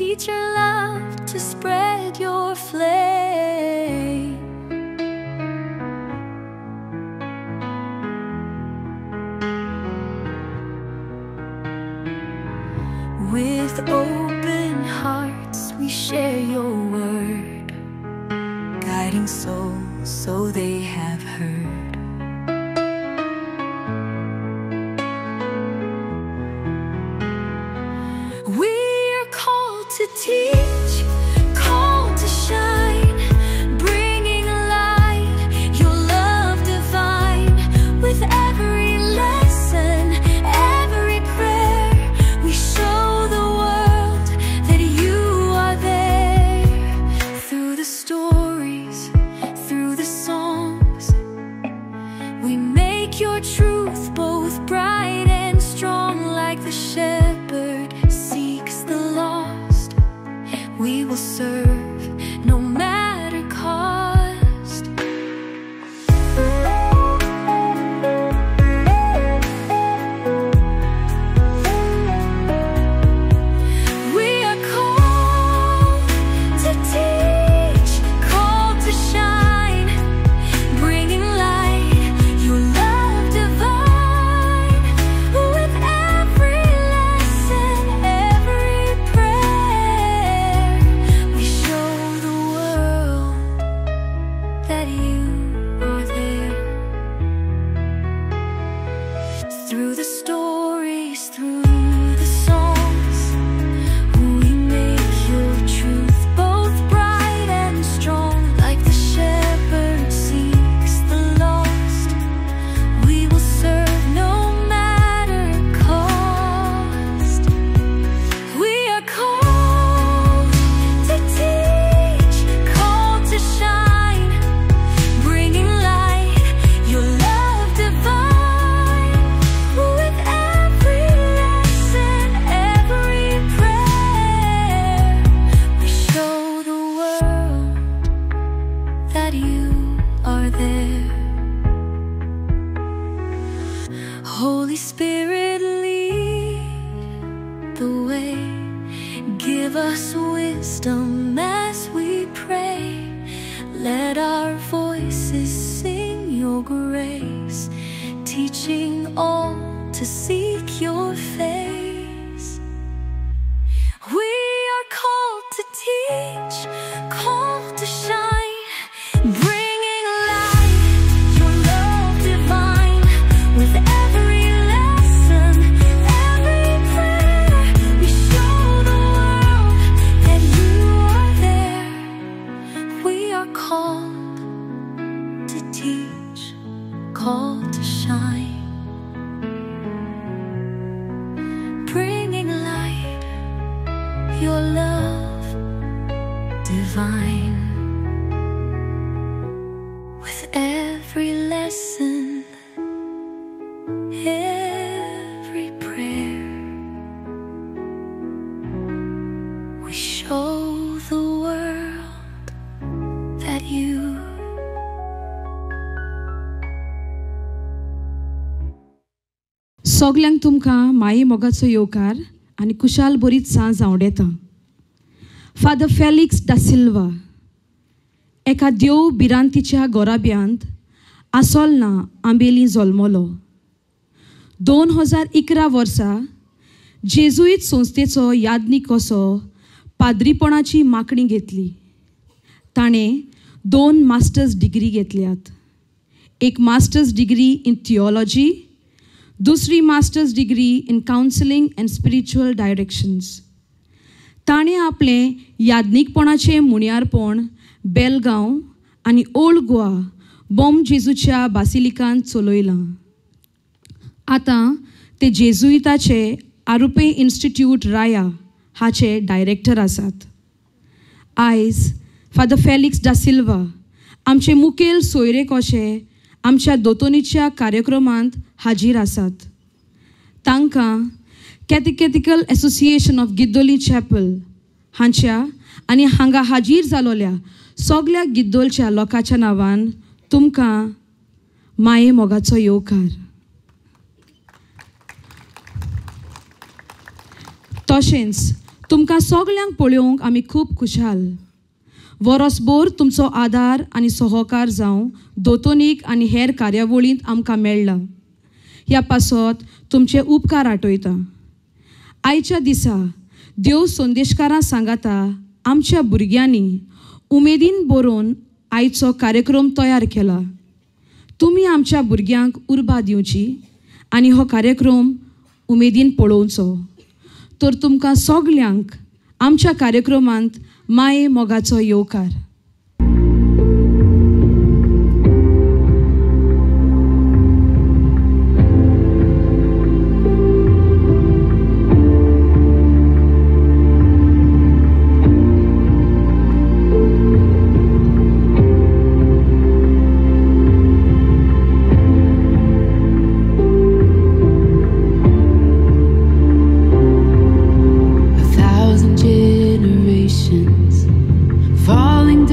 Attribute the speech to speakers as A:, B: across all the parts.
A: Teacher love to spread your flame. With open hearts we share your word, guiding souls so they have heard. We are called to teach, called to shine, bringing light, your love divine. With every lesson, every prayer, we show the world that you are there. Through the stories, through the songs, we make your truth both bright and strong. Like the shepherd seeks the lost, we will serve no matter cost. We are called to teach, called to shine, bringing light, your love divine. With every lesson, every prayer, we show the world that you are there. Through the stories, through the songs, we make your truth both bright and strong. Like the shepherd seeks the lost, we will serve no matter cost. We are called to teach, called to shine, bringing light, your love divine. With every lesson, every prayer, we show the world that you are there. Holy Spirit, lead the way. Give us wisdom as we pray. Let our voices sing your grace, teaching all to seek your face. We are called to teach, called to shine, bringing light, your love divine. With every lesson, every prayer, we show the world that you are there. We are called to teach, called to shine, bringing light, your love divine. With every lesson, every prayer, we show the world that you.
B: सगल्यांक तुमकां माये मोगाचो येवकार आनी कुशाल बरीच सांज आवडेता. Father Felix दा सिल्वा एका देव भिरांतीच्या गोराब्यांत आसोलना आंबेली जल्मलो. 2011 वर्सा जेजुईत संस्थेचो यादनीक कसो पाद्रीपणाची मागणी घेतली. ताणें 2 मास्टर्स डिग्री घेतल्यात. एक मास्टर्स डिग्री इन थियोलॉजी, दुसरी masters degree in counselling and spiritual directions. ताणें आपलें यादनीकपणाचें मुणयारपण बेलगांव आनी ओल्ड गोवा बॉम जेजूच्या बासिलिकांत चलयलां. आतां ते जेजुईताचे आरुपे इन्स्टिट्यूट राया हाचे डायरेक्टर आसात. आयज फादर फेलिक्स दा सिल्वा आमचे मुखेल सोयरे कशे आमच्या दोतोनीच्या कार्यक्रमांत हाजीर आसात. तांकां catechetical association of Guidolin chapel हांच्या आनी हांगा हाजीर जालोल्या सगल्या गिद्दोलच्या लोकांच्या नांवान तुमकां माये मोगाचो येवकार. तशेंच तुमकां सगल्यांक पळोवंक आमी खूब खुशाल. वरसभर तुमचो आदार आनी सहकार जावं दोतोनीक आनी हेर कार्यावळींत आमकां मेळ्ळा. ह्या पासत तुमचे उपकार आठयता. आयच्या दिसा देव संदेशकारां सांगाता आमच्या भुरग्यांनी उमेदीन बरोवन आयचो कार्यक्रम तयार केला. तुमी आमच्या भुरग्यांक उर्बा दिवची आनी हो कार्यक्रम उमेदीन पळोवचो. तर तुमकां सगल्यांक आमच्या कार्यक्रमांत माये मोगाचो येवकार.
A: Falling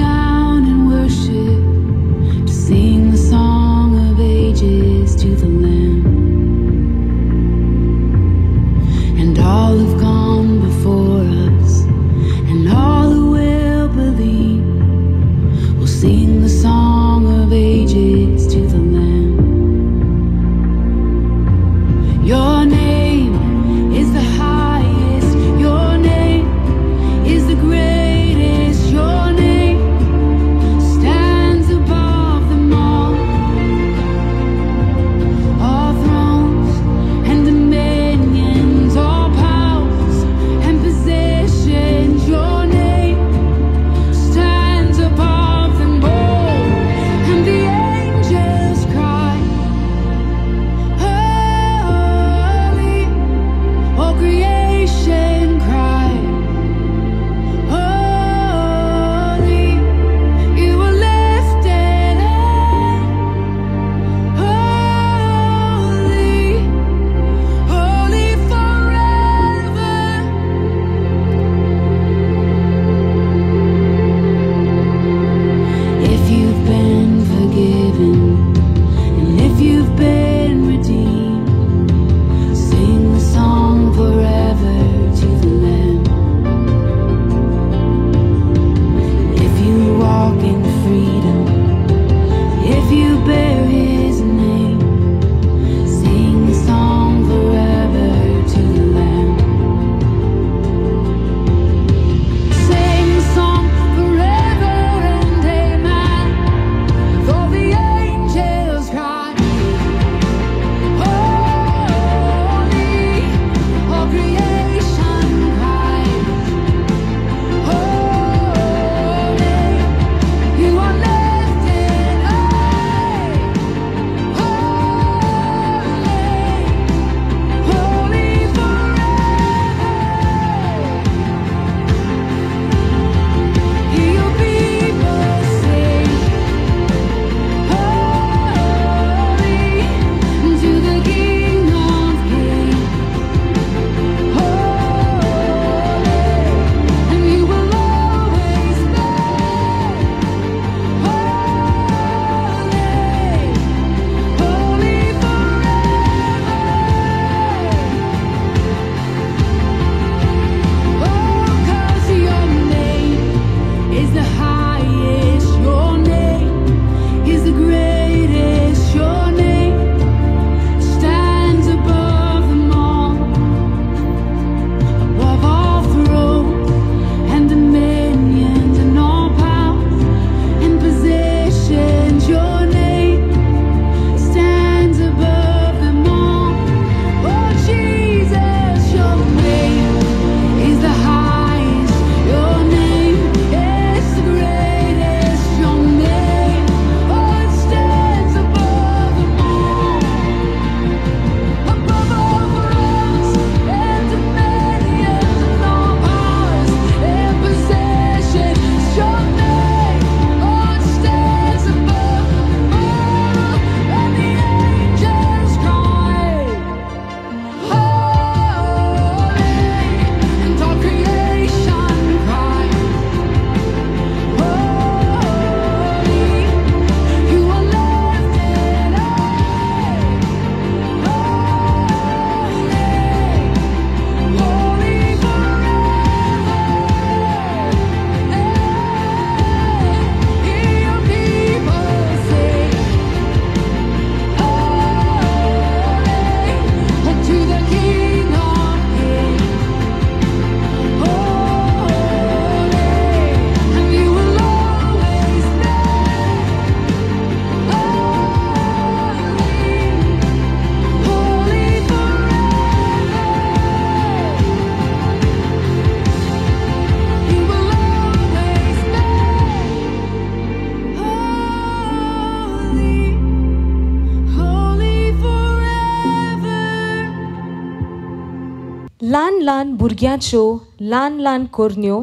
C: ल्हान भुरग्यांच्यो ल्हान ल्हान करण्यो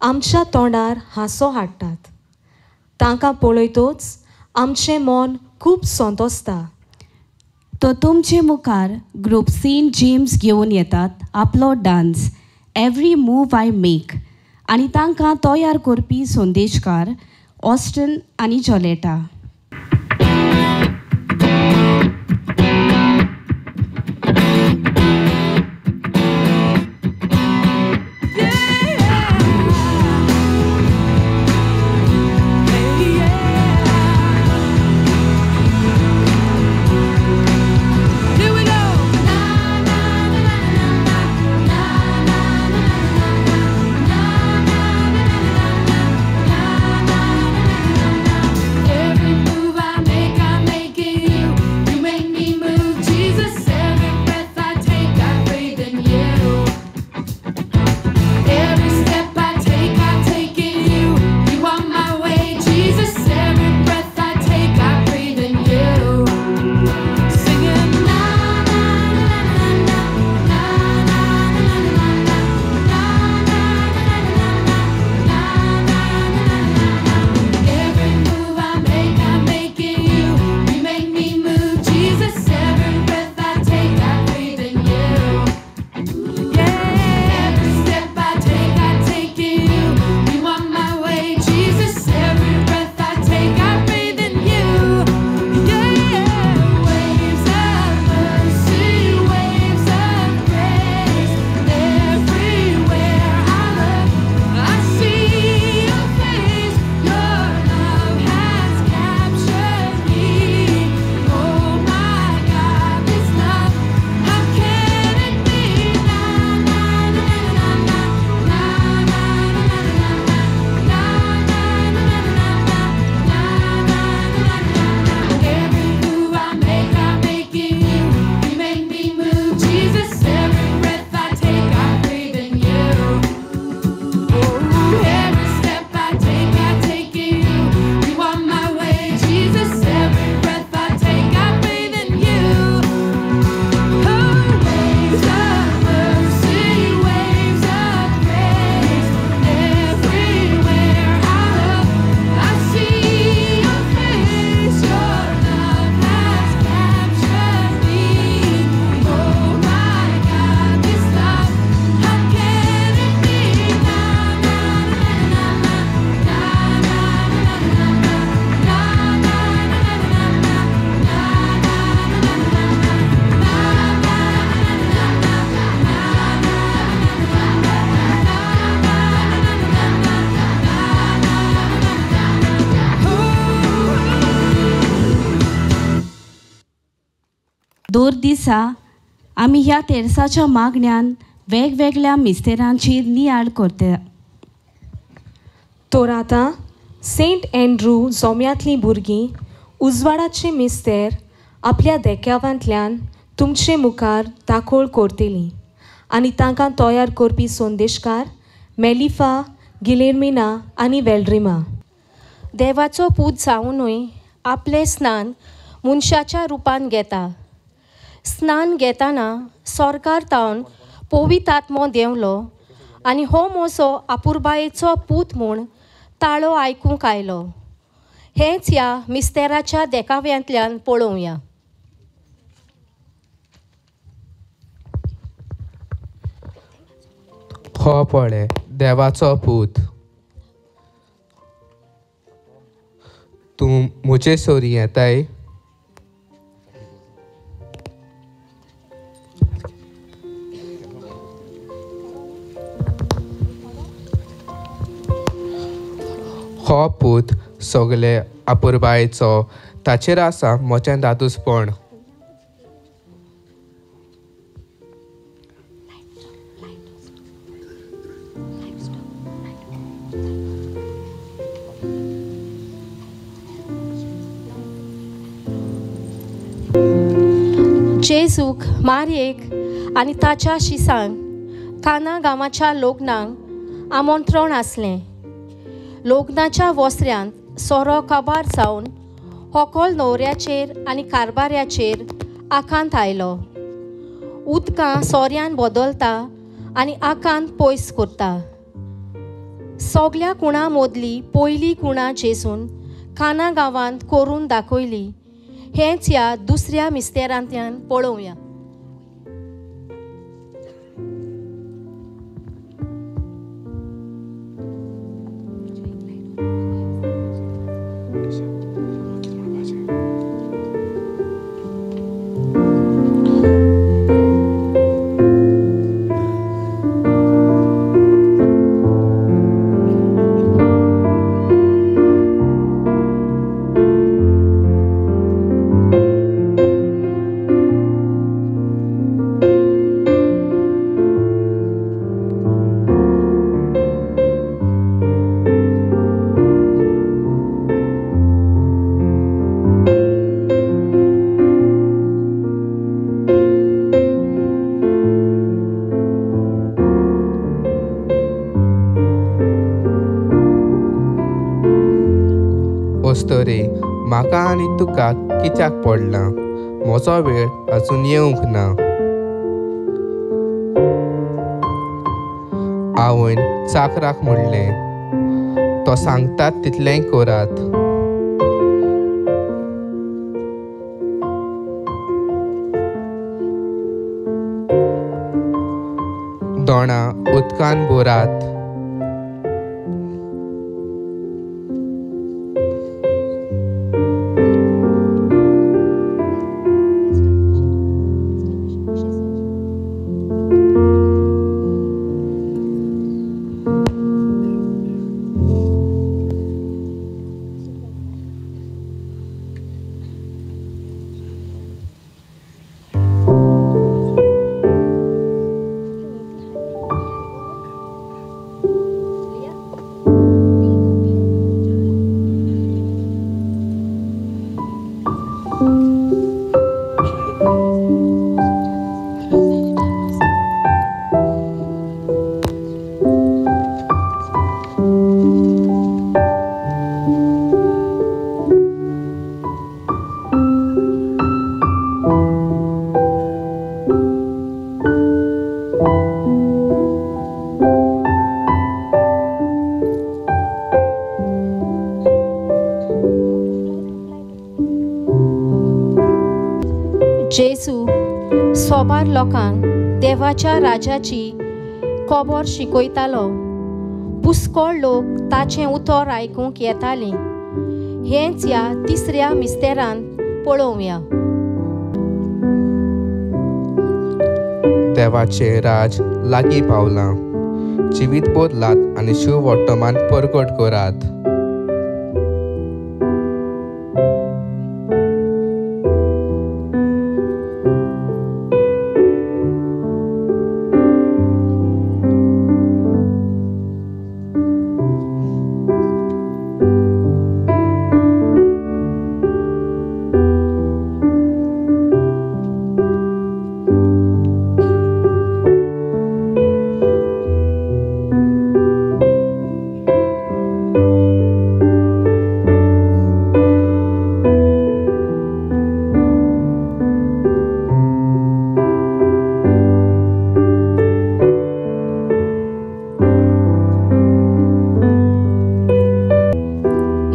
C: आमच्या तोंडार हांसो हाडटात. तांकां पळयतच आमचें मन खूब संतोसता.
D: तो तुमचे मुखार ग्रुप सेंट जेम्स घेवन येतात आपलो dance every move I make आनी तांकां तयार करपी संदेशकार ऑस्टन आनी जॉलेटा.
A: Every
D: दर दिसा आमी ह्या तेर्साच्या मागण्यान वेगवेगळ्या मिस्तेरांचेर नियाळ करता.
C: तर आतां सेंट एन्ड्रू जोम्यांतलीं भुरगीं उजवाडाचे मिस्तेर आपल्या देखाव्यांतल्यान तुमचे मुखार दाखोळ करतलीं आनी तांकां तयार करपी संदेशकार मेलिफा, गिलेर्मिना आनी वेल्ड्रिमा.
E: देवाचो पूत जावनूय आपलें स्नान मनशाच्या रुपान घेता. स्नान घेतना सोर्गार तावन पवित्र आत्मो देंवलो आनी हो म्हजो आपुरबायेचो पूत म्हूण ताळो आयकूंक आयलो. हेंच ह्या मिस्तेराच्या देखाव्यांतल्यान पळोवया.
F: हो पळय देवाचो पूत, तूं म्हजे सोरी येताय. हो पूत सगळे आपुरबायेचो, ताचेर आसा म्हजें दादूसपण.
E: जेजूक मारयेक आनी ताच्या शिसांक काना गांवाच्या लग्नाक आमंत्रण आसलें. लग्नाच्या वस्त्र्यांत सोरो काबार जावन होकोल न्हवऱ्याचेर आनी कारबाऱ्याचेर आकांत आयलो. उदकां सोऱ्यान बदलता आनी आकांत पयस करता. सगल्या कुणां मदली पयली कुणां जेजून काना गांवांत करून दाखयली हेंच ह्या दुसऱ्या मिस्तेरांतल्यान पळोवया.
F: अस्तोरे, म्हाका आनी तुका कित्याक पडलां? म्हजो वेळ अजून येवंक ना. आवयन चाकराक म्हणलें, तो सांगतात तितलेंय करात. दोणां उदकान भरात.
E: जेजू सोबार लोकांक देवाच्या राजाची खबर शिकयतालो. पुस्कळ लोक ताचें उतर आयकूंक येतालीं. हेंच ह्या तिसऱ्या मिस्तेरांत पळोवया.
F: देवाचें राज लागीं पावलां. जिवीत बदलात आनी शिववर्तमान परगट करात.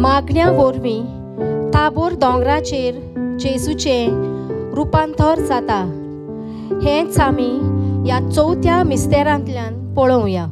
E: मागण्या वरवीं ताबोर दोंगराचेर जेजूचें रुपांतर जाता हेंच आमी ह्या चवथ्या मिस्तेरांतल्यान पळोवया.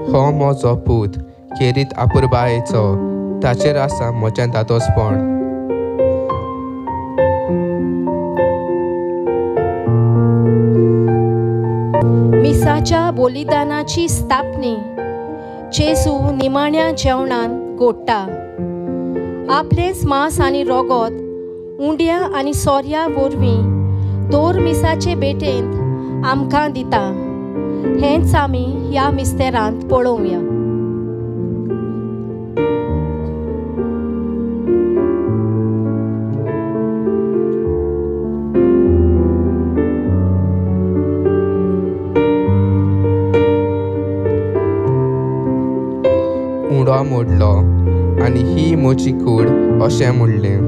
F: हो म्हजो पूत खेरीत आपुरबायेचो, ताचेर आसा म्हजें दादोसपण.
E: मिसाच्या बलिदानाची स्थापनी जेजू निमाण्या जेवणान गोडटा. आपलेंच मांस आनी रोगोत उंड्या आनी सोऱ्या वरवीं दोर मिसाचे भेटेंत आमकां दिता. हेंच आमी ह्या मिस्तेरांत पळोवया.
F: उडो मोडलो आनी ही म्हजी कूड अशें म्हणलें.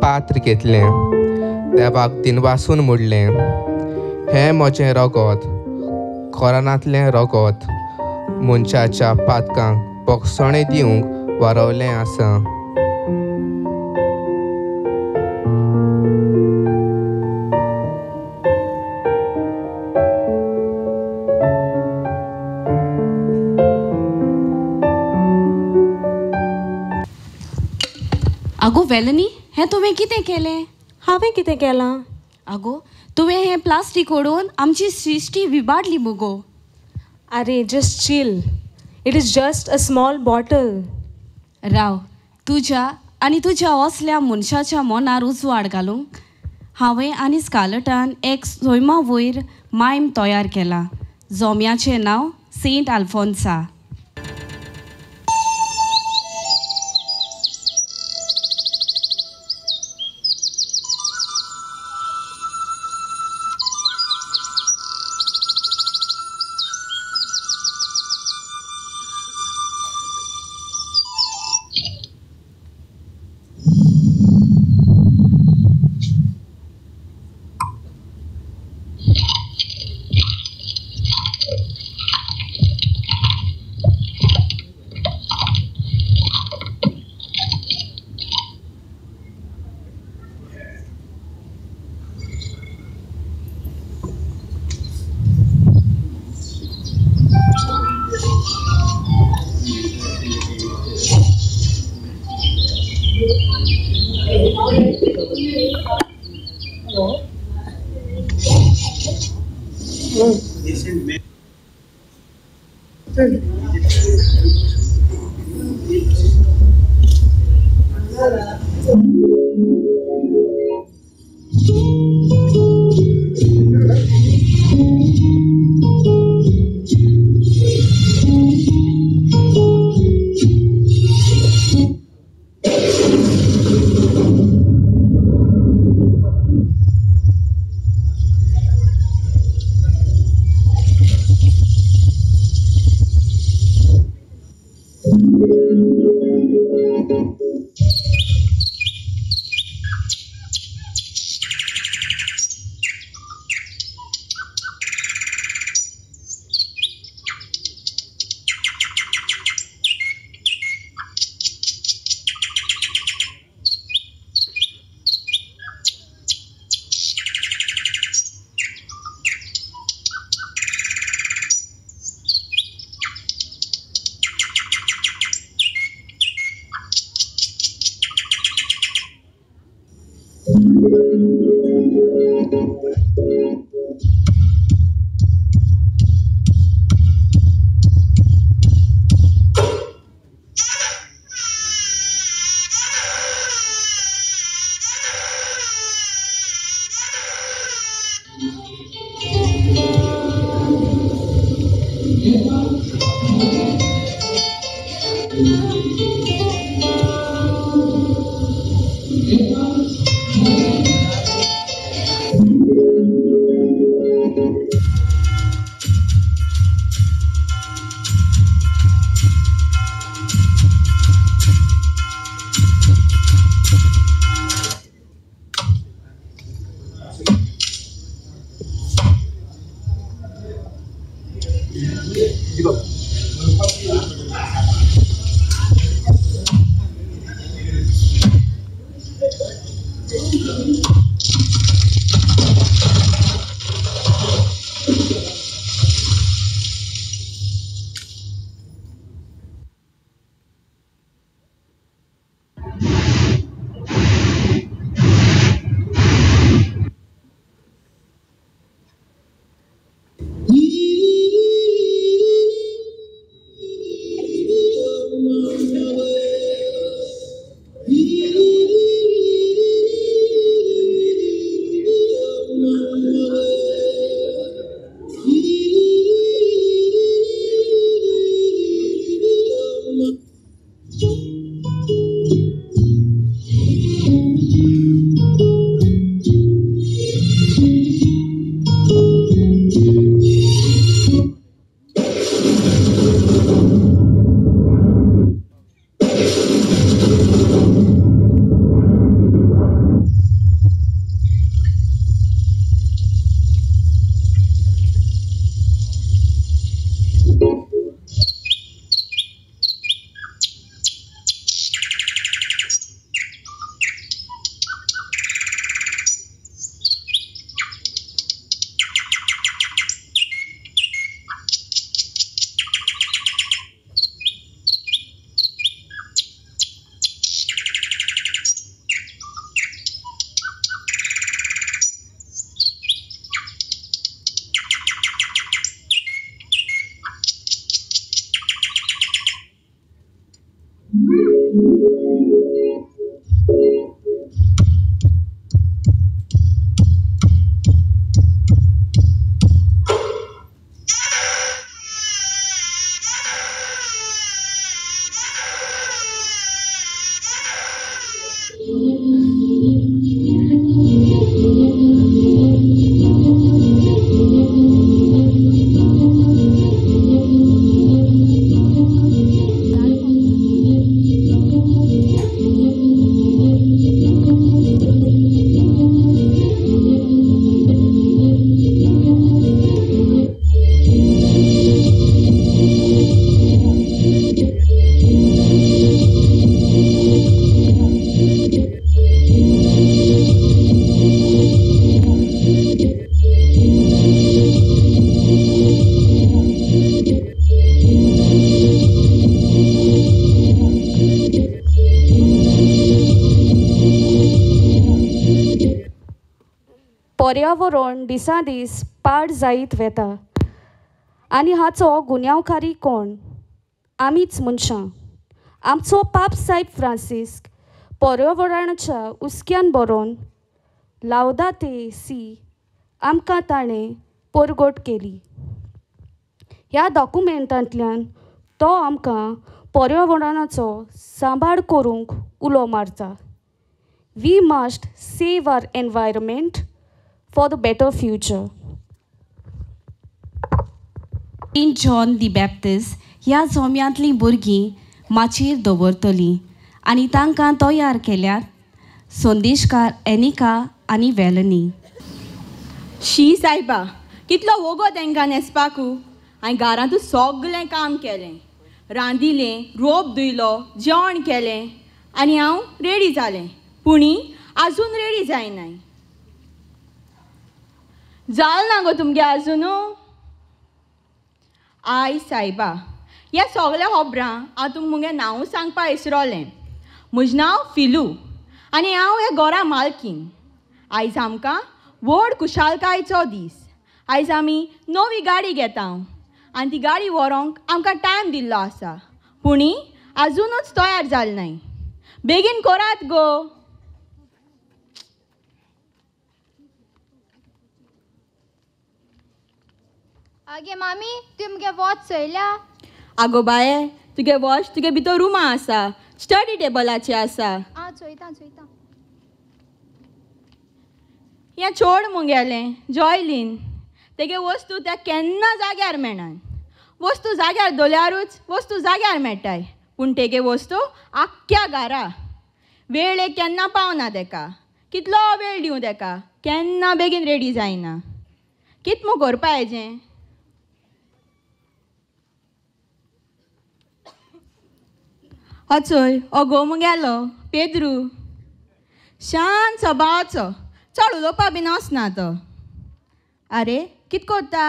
F: पात्र घेतलें, देवाक दिनवासून म्हणलें, हें म्हजें रगत, कोरानांतलें रगत, मनशाच्या पातकांक बोगसणें दिवंक वारवलें आसा.
D: आगो वेलनी, हें तुवें कितें केलें?
C: हांवें कितें केलां?
D: आगो तुवें हें प्लास्टीक उडोवन आमची सृश्टी विबाडली मुगो.
C: आरे just chill, it is just a small bottle.
D: राव, तुज्या आनी तुज्या असल्या मनशाच्या मनार उजवाड घालूंक हांवें आनी स्कार्लटान एक सैमा वयर मायम तयार केला. जोम्याचें नांव सेंट आल्फोन्सा. पर्यावरण दिसान दीस पाड जायत वेता आनी हाचो गुन्यांवकारी कोण? आमीच मनशां. आमचो पाप सायब फ्रांसिस्क पर्यावरणाच्या हुस्क्यान बरोवन लावदाते सी आमकां ताणें परगट केली. ह्या डॉक्युमेंटांतल्यान तो आमकां पर्यावरणाचो सांबाळ करूंक उलो मारता. We must save our environment for the better future. Saint John the Baptist ह्या जोम्यांतलीं भुरगीं माचयेर दवरतलीं आनी तांकां तयार केल्यात संदेशकार एनिका आनी वेलनी.
G: शी सायबा, कितलो वोगो तेंकां न्हेसपाकू. हांवें घरांतूच सगळें काम केलें, रांदिलें, रोप धुयलो, जेवण केलें आनी हांव रेडी जालें. पुणी आजून रेडी जायनाय. जाल ना गो तुमगे आजून? I सायबा, ह्या सगळ्या खबरां हांव तुमकां मुगे नांव सांगपा विसरोलें. म्हजें नांव फिलू आनी हांव ह्या घरा मालकीन. आयज आमकां व्हड खुशालकायेचो दीस. आयज आमी नवी गाडी घेता आनी ती गाडी व्हरोंक आमकां टायम दिल्लो आसा. पुणी आजुनूच तयार जाल नाय. बेगीन करात गो.
H: आगे मामी, तुवें मुगे वॉच चोयल्या?
G: आगो बाये, तुगे वॉच तुगे भितर रुमा आसा, स्टडी टेबलाचेर आसा.
H: आं, चोयता चोयता.
G: हें चोड मुगेलें जॉयलीन, तेगे वस्तू त्या केन्ना जाग्यार मेळना. वस्तू जाग्यार दवरल्यारूच वस्तू जाग्यार मेळटाय, पूण तेगे वस्तू आख्ख्या घरा. वेळ एक केन्ना पावना तेका. कितलो वेळ दिवं तेका, केन्ना बेगीन रेडी जायना. कित मू करपा हेजें? अचोय अगो मुगेलो पेद्रू, शांत सभावाचो, चड उलोवपा बीन वचना तो. आरे कित कोत्ता?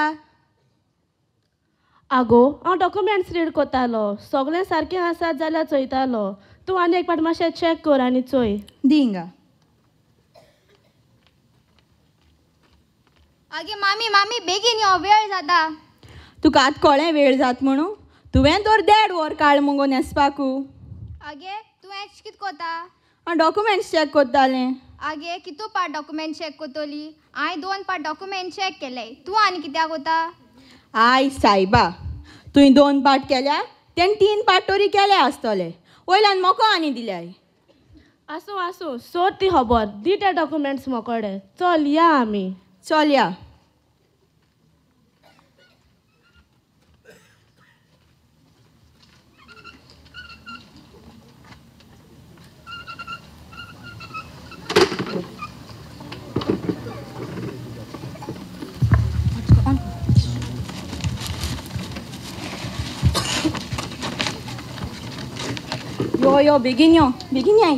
I: आगो, हांव डॉक्युमेंट्स रीड कोतालो. सगळें सारकें आसा जाल्यार चोयतालो. तूं आनी एक पाट मातशें चॅक कर आनी चोय.
G: दी हिंगा.
H: आगे मामी, मामी बेगीन यो, वेळ जाता.
G: तुका आतां कळ्ळें वेळ जात म्हणून? तुवें तर 1.5 वर काळ मुगो न्हेसपाकू.
H: आगे तुवें कित कोता?
G: हांव डॉक्युमेंट्स चॅक कोत्तालें.
H: आगे कितू पाट डॉक्युमेंट चॅक कोतोली? हांवें 2 पाट डॉक्युमेंट चॅक केले. तूं आनी कित्याक कोता?
G: I सायबा, तुवें 2 पाट केल्या, तेणें 3 पाट तरी केले आसतले. वयल्यान मोको आनी दिल्याय.
I: आसूं आसूं, सोड ती खबर. दी ते डॉक्युमेंट्स मोकडे. चल या आमी.
G: चल या. यो यो बेगीन यो, बेगीन याय.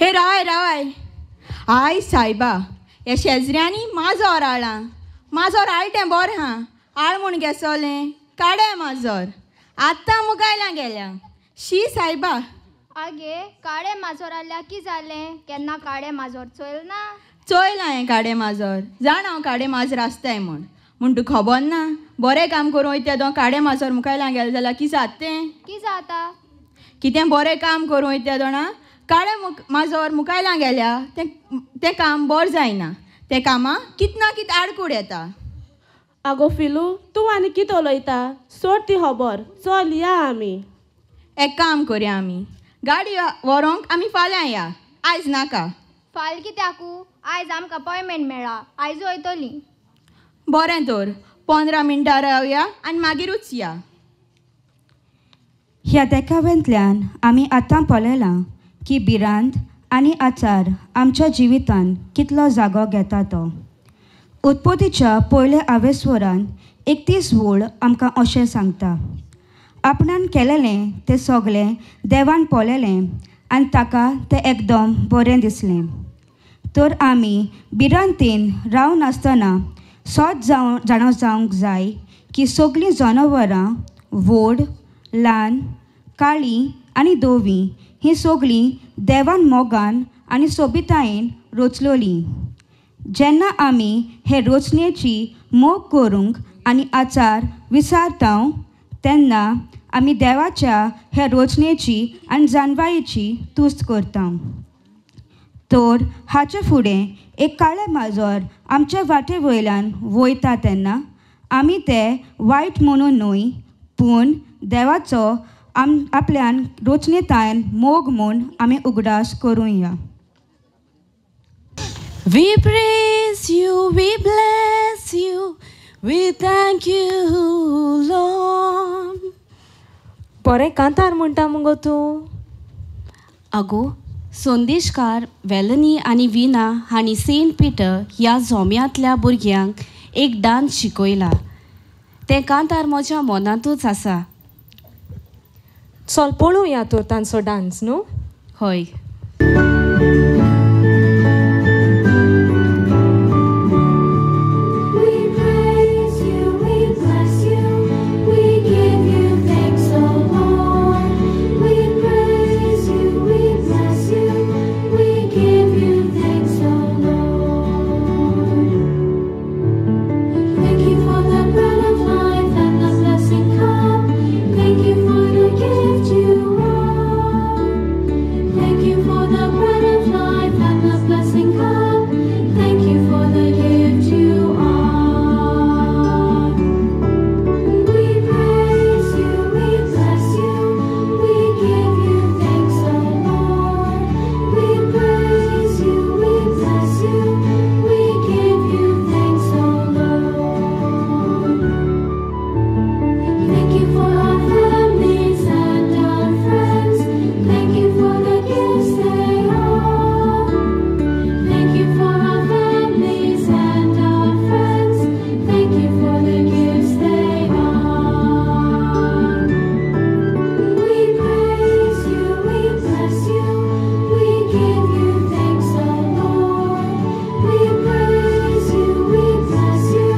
G: हे राय राय. I सायबा, ह्या शेजऱ्यांनी माजोर आळां. माजोर आळटें बरें हा, आळ म्हूण घेसोलें काडे माजोर. आतां मुगायला गेल्या. शी सायबा.
H: आगे काळे माजोर आल्या की जालें? केन्ना काळे माजोर चोयल ना?
G: चोयलां हें काडे माजर, जाण हांव काडे माजर आसताय म्हूण. म्हूण तुका खबर ना, बरें काम करूं वयता तो काडे माजर मुखायला गेलें जाल्यार कितें जाता तें?
H: कितें जाता?
G: कितें बरें काम करूं वयता दोणा काळे माजर मुखायला गेल्या तें तें काम बरें जायना, तें कामां कित ना कित आडकूड येता.
I: आगो फिलू, तूं आनी कितें उलयता? सोड ती खबर, चल या आमी.
G: एक काम करया आमी, गाडी व्हरोंक आमी फाल्यां या, आयज नाका.
H: फाल कित्याकू? आयज आमकां अपॉयमेंट मेळ्ळा, आयज वयतली.
G: बरें तर 15 मिनटां रावया आनी मागीरूच या.
J: ह्या देखाव्यांतल्यान आमी आतां पळयलां की भिरांत आनी आचार आमच्या जिवितांत कितलो जागो घेता तो. उत्पत्तीच्या पयल्या आवेस्वरान 31 वोळ आमकां अशें सांगता, आपणान केलेलें तें सगळें देवान पळयलें आनी ताका तें एकदम बरें दिसलें. तर आमी भिरांतेन रावनासतना सत जाणा जावंक जाय की सगळीं जनावरां व्हड, ल्हान, काळीं आनी धवीं हीं सगळीं देवान मोगान आनी सोबितायेन रचलोलीं. जेन्ना आमी हे रचनेची मोग करूंक आनी आचार विसारता तेन्ना आमी देवाच्या ह्या रचनेची आनी जानवायेची तुस्त करता. तर हाचे फुडें एक काळें माजर आमच्या वाटे वयल्यान वयता तेन्ना आमी तें वायट म्हणून न्हय, पूण देवाचो आपल्यान रचनेतायन मोग म्हूण आमी उगडास करुया.
D: We praise you, we bless you, we thank you, Lord.
C: बरें कांतार म्हणटा मुगो तूं.
D: आगो, संदेशकार वेलनी आनी वीना हांणी सेंट पीटर ह्या झोम्यांतल्या भुरग्यांक एक डान्स शिकयला. तें कांतार म्हज्या मनांतूच आसा.
C: चल पळोवया तर तांचो डान्स न्हू.
D: हय.
A: Thank you for the bread of life and the blessing cup. Thank you for the gift you are. We praise you, we bless you, we give you thanks, O Lord. We praise you, we bless you, we give you thanks, O Lord. Thank you for our families and our friends. Thank you for the gifts they are. Thank you for our families and our friends. Thank you for the gifts they are. We praise you, we bless you, we give you thanks, O Lord. We praise you, we bless you,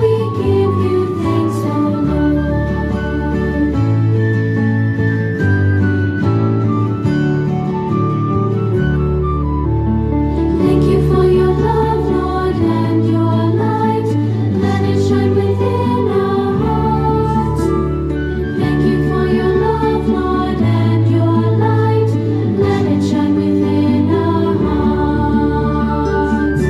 A: we give you thanks, O Lord. Thank you for your love, Lord, and your light. Let it shine within our hearts. Thank you for your love, Lord, and your light. Let it shine within our hearts.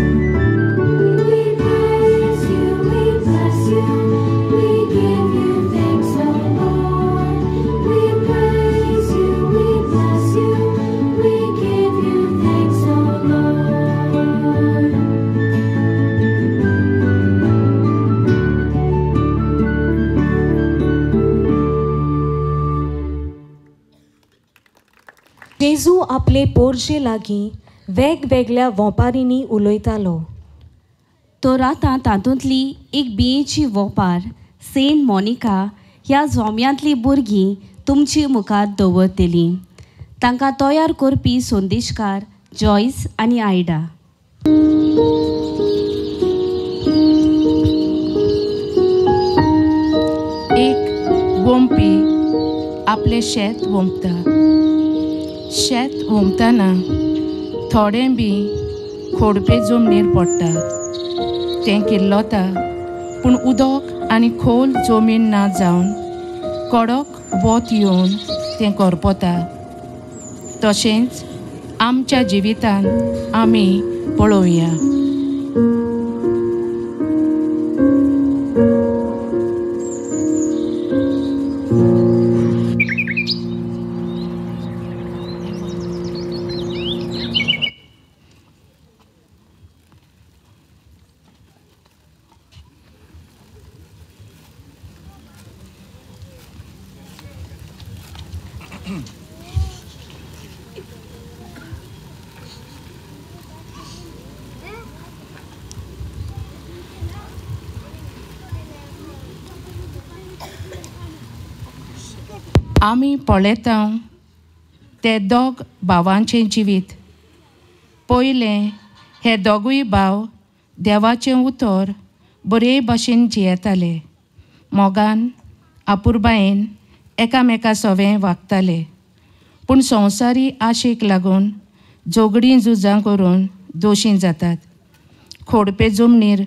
A: We praise you, we bless you, we give you thanks, O Lord. We praise you, we bless you, we give you thanks, O Lord.
C: जेजू आपले पोरजे लागीं वेगवेगळ्या वोपारींनी उलयतालो.
D: तर आतां तातूंतली एक बियेची वोपार Saint Monica ह्या झोम्यांतलीं भुरगीं तुमचे मुखार दवरतलीं. तांकां तयार करपी संदेशकार जॉयस आनी आयडा.
K: एक गोमपी आपलें शेत वोंपता. शेत वोंपतना थोडें बी खोडपे जमनीर पडटा, तें किल्लता, पूण उदक आनी खोल जमीन ना जावन कडक वत येवन तें करपता. तशेंच आमच्या जिवितांत आमी पळोवया. आमी पळयता ते दोग भावांचें जिवीत. पयलें हे दोगूय भाव देवाचें उतर बरे भाशेन जियेताले, मोगान आपुरबायेन एकामेका सवें वागताले. पूण संवसारी आशेक लागून झगडीं झुजां करून दोशी जातात. खोडपे जमनीर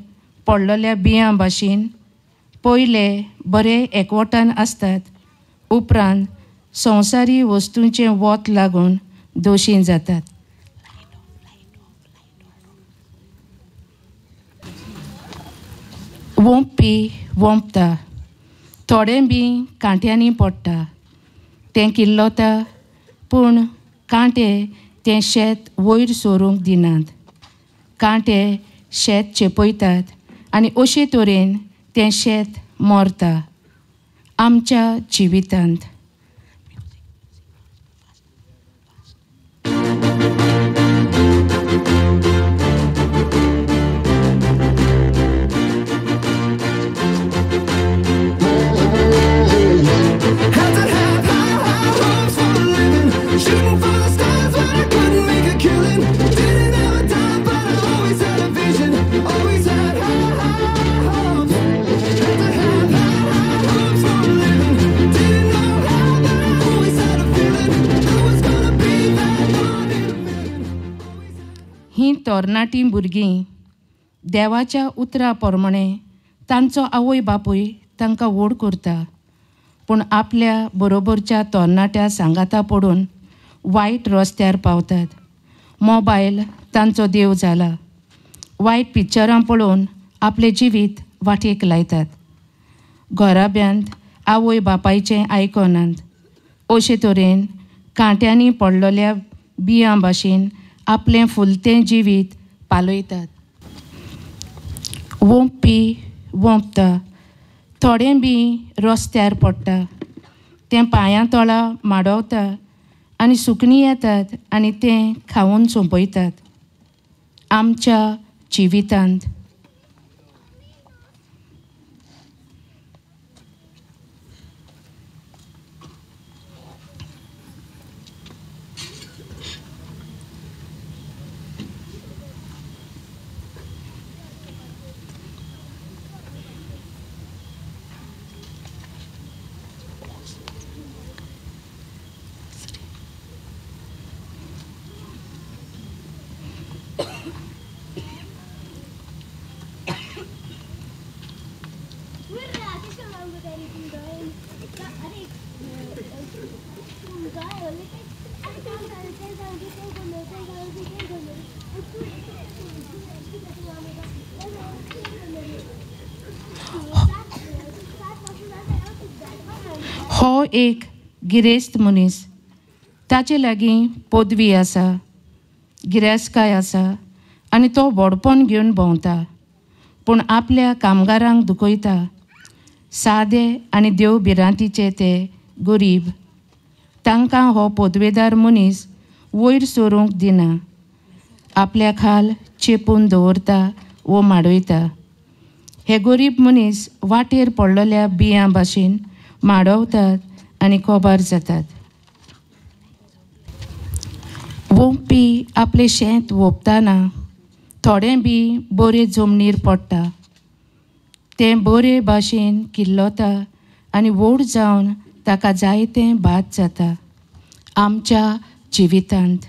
K: पडलेल्या बियां भाशेन पयले बरे एकवटान आसतात, उपरांत संवसारी वस्तूंचें वत लागून दोशी जातात. वोंपपी वोंपता, थोडें बी कांट्यांनी पडटा, तें किल्लता, पूण कांटे तें शेत वयर सरूंक दिनात. कांटे शेत चेपयतात आनी अशे तरेन तें शेत मरता. आमच्या जिवितांत ही तरणाटी भुरगीं देवाच्या उतरा प्रमाणे तांचो आवय बापूय तांकां व्हड करता, पूण आपल्या बरोबरच्या तरणाट्या सांगाता पडून वायट रस्त्यार पावतात. मोबायल तांचो देव जाला. वायट पिक्चरां पळोवन आपलें जिवीत वाटेक लायतात. घराब्यांत आवय बापायचें आयकनात. अशे तरेन कांट्यांनी पडलेल्या बियां भाशेन आपलें फुलतें जिवीत पालयतात. वोंपपी वोंपता, थोडें बी रस्त्यार पडटा, तें पांयां तळा माडवता आनी सुकणीं येतात आनी तें खावन सोंपयतात. आमच्या जिवितांत हो एक गिरेस्त मनीस, ताचे लागीं पदवी आसा, गिरेस्तकाय आसा आनी तो व्हडपण घेवन भोंवता, पूण आपल्या कामगारांक दुखयता. सादे आनी देव भिरांतीचे ते गरीब, तांकां हो पदवेदार मनीस वयर सरूंक दिना, आपल्या खाल चेपून दवरता वो माडयता. हे गरीब मनीस वाटेर पडलेल्या बियां भाशेन माडवतात आनी कोबार जातात. वोंपपी आपलें शेत वोंपतना थोडें बी बरें जमनीर पडटा, तें बरे भाशेन किल्लता आनी व्हड जावन ताका जायतें भात जाता. आमच्या जिवितांत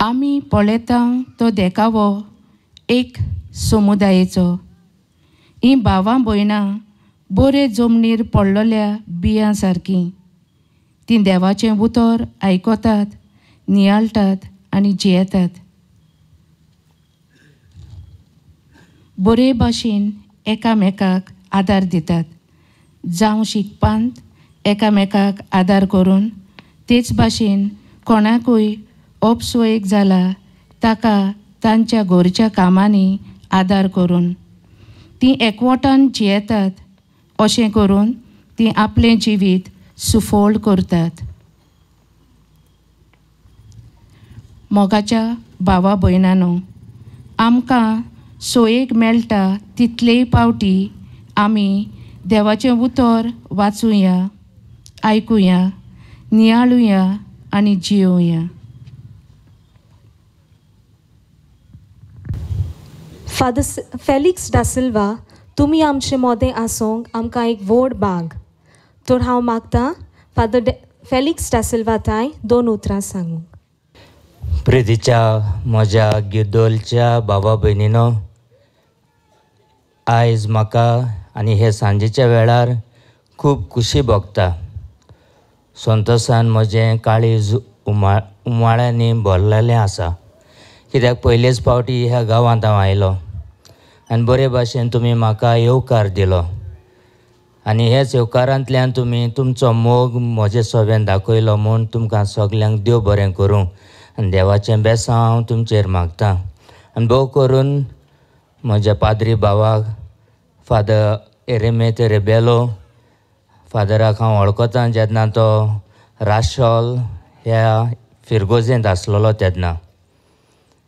K: आमी पळयता तो देखावो एक समुदायेचो. हीं भावां भयणां बरे जमनीर पडलेल्या बियां सारकीं. तीं देवाचें उतर आयकतात, नियाळटात आनी जियेतात. बरे भाशेन एकामेकाक आदार दितात, जावं शिकपांत एकामेकाक आदार करून, तेच भाशेन कोणाकूय अपसोयेक जाला ताका तांच्या घरच्या कामांनी आदार करून तीं एकवटान जियेतात. अशें करून तीं आपलें जिवीत सुफळ करतात. मोगाच्या भावा भयणानो, आमकां सोयेक मेळटा तितलेय पावटी आमी देवाचें उतर वाचुया, आयकुया, नियाळुया आनी जियोया.
C: फादर फेलिक्स दा सिल्वा, तुमी आमचे मोदें आसूंक आमकां एक व्हड बाग. तर हांव मागता फादर फेलिक्स दा सिल्वा ताय दोन उतरां सांगूंक.
L: प्रितीच्या म्हज्या गिदोलच्या बाबा भयणीनो, आयज म्हाका आनी हे सांजेच्या वेळार खूब खुशी भोगता. संतोसान म्हजें काळीज उमाळ्यांनी भरलेलें आसा, कित्याक पयलेच पावटी ह्या गांवांत हांव आयलो आनी बरे भाशेन तुमी म्हाका येवकार दिलो आनी ह्याच येवकारांतल्यान तुमी तुमचो मोग म्हजे सोबेन दाखयलो म्हूण तुमकां सगल्यांक देव बरें करूं आनी देवाचें बेसांव हांव तुमचेर मागता. आनी भोव करून म्हज्या पाद्री भावाक फादर एरेमेत रेबेलो फादराक हांव वळखतां जेन्ना तो राशोल ह्या फिरगोजेंत आसलेलो तेन्ना,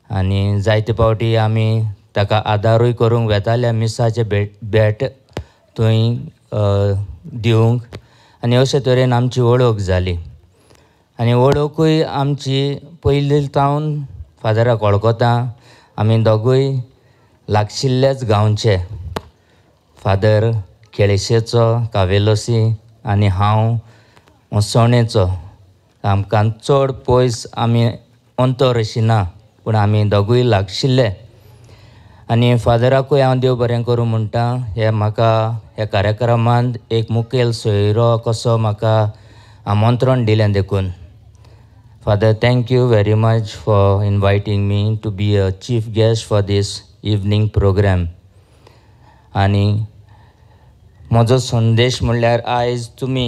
L: आनी जायते पावटी आमी ताका आदारूय करूंक वेताले मिसाचे भेट थंय दिवंक, आनी अशे तरेन आमची वळख जाली. आनी वळखूय आमची पयलीं सावन फादराक वळखता. आमी दोगूय लागशिल्लेच गांवचे, फादर केळेशेचो कावेलोसी आनी हांव उसोणेचो. आमकां चड पयस आमी अंतर अशी ना, पूण आमी दोगूय लागशिल्ले. आनी फादराकूय हांव देव बरें करूं म्हणटा, हे म्हाका ह्या कार्यक्रमांत एक मुखेल सोयरो कसो म्हाका आमंत्रण दिलें देखून. Father, thank you very much for inviting me to be a chief guest for this evening programme. आनी म्हजो संदेश म्हणल्यार आयज तुमी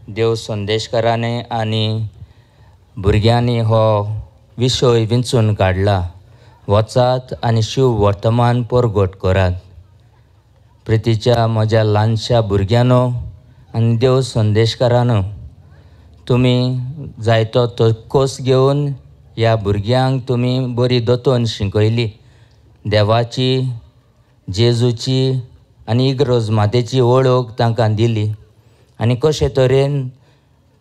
L: देव संदेशकारांनी आनी भुरग्यांनी हो विशय विंचून काडला, वचात आनी शिव वर्तमान परगट करात. प्रितीच्या म्हज्या ल्हानशा भुरग्यांनो आनी देव संदेशकारांनो, तुमी जायतो तो कोस घेवन ह्या भुरग्यांक तुमी बरी दोतोन शिकयली, देवाची, जेजूची आनी इग्रोज मातेची वळख तांकां दिली आनी कशे तरेन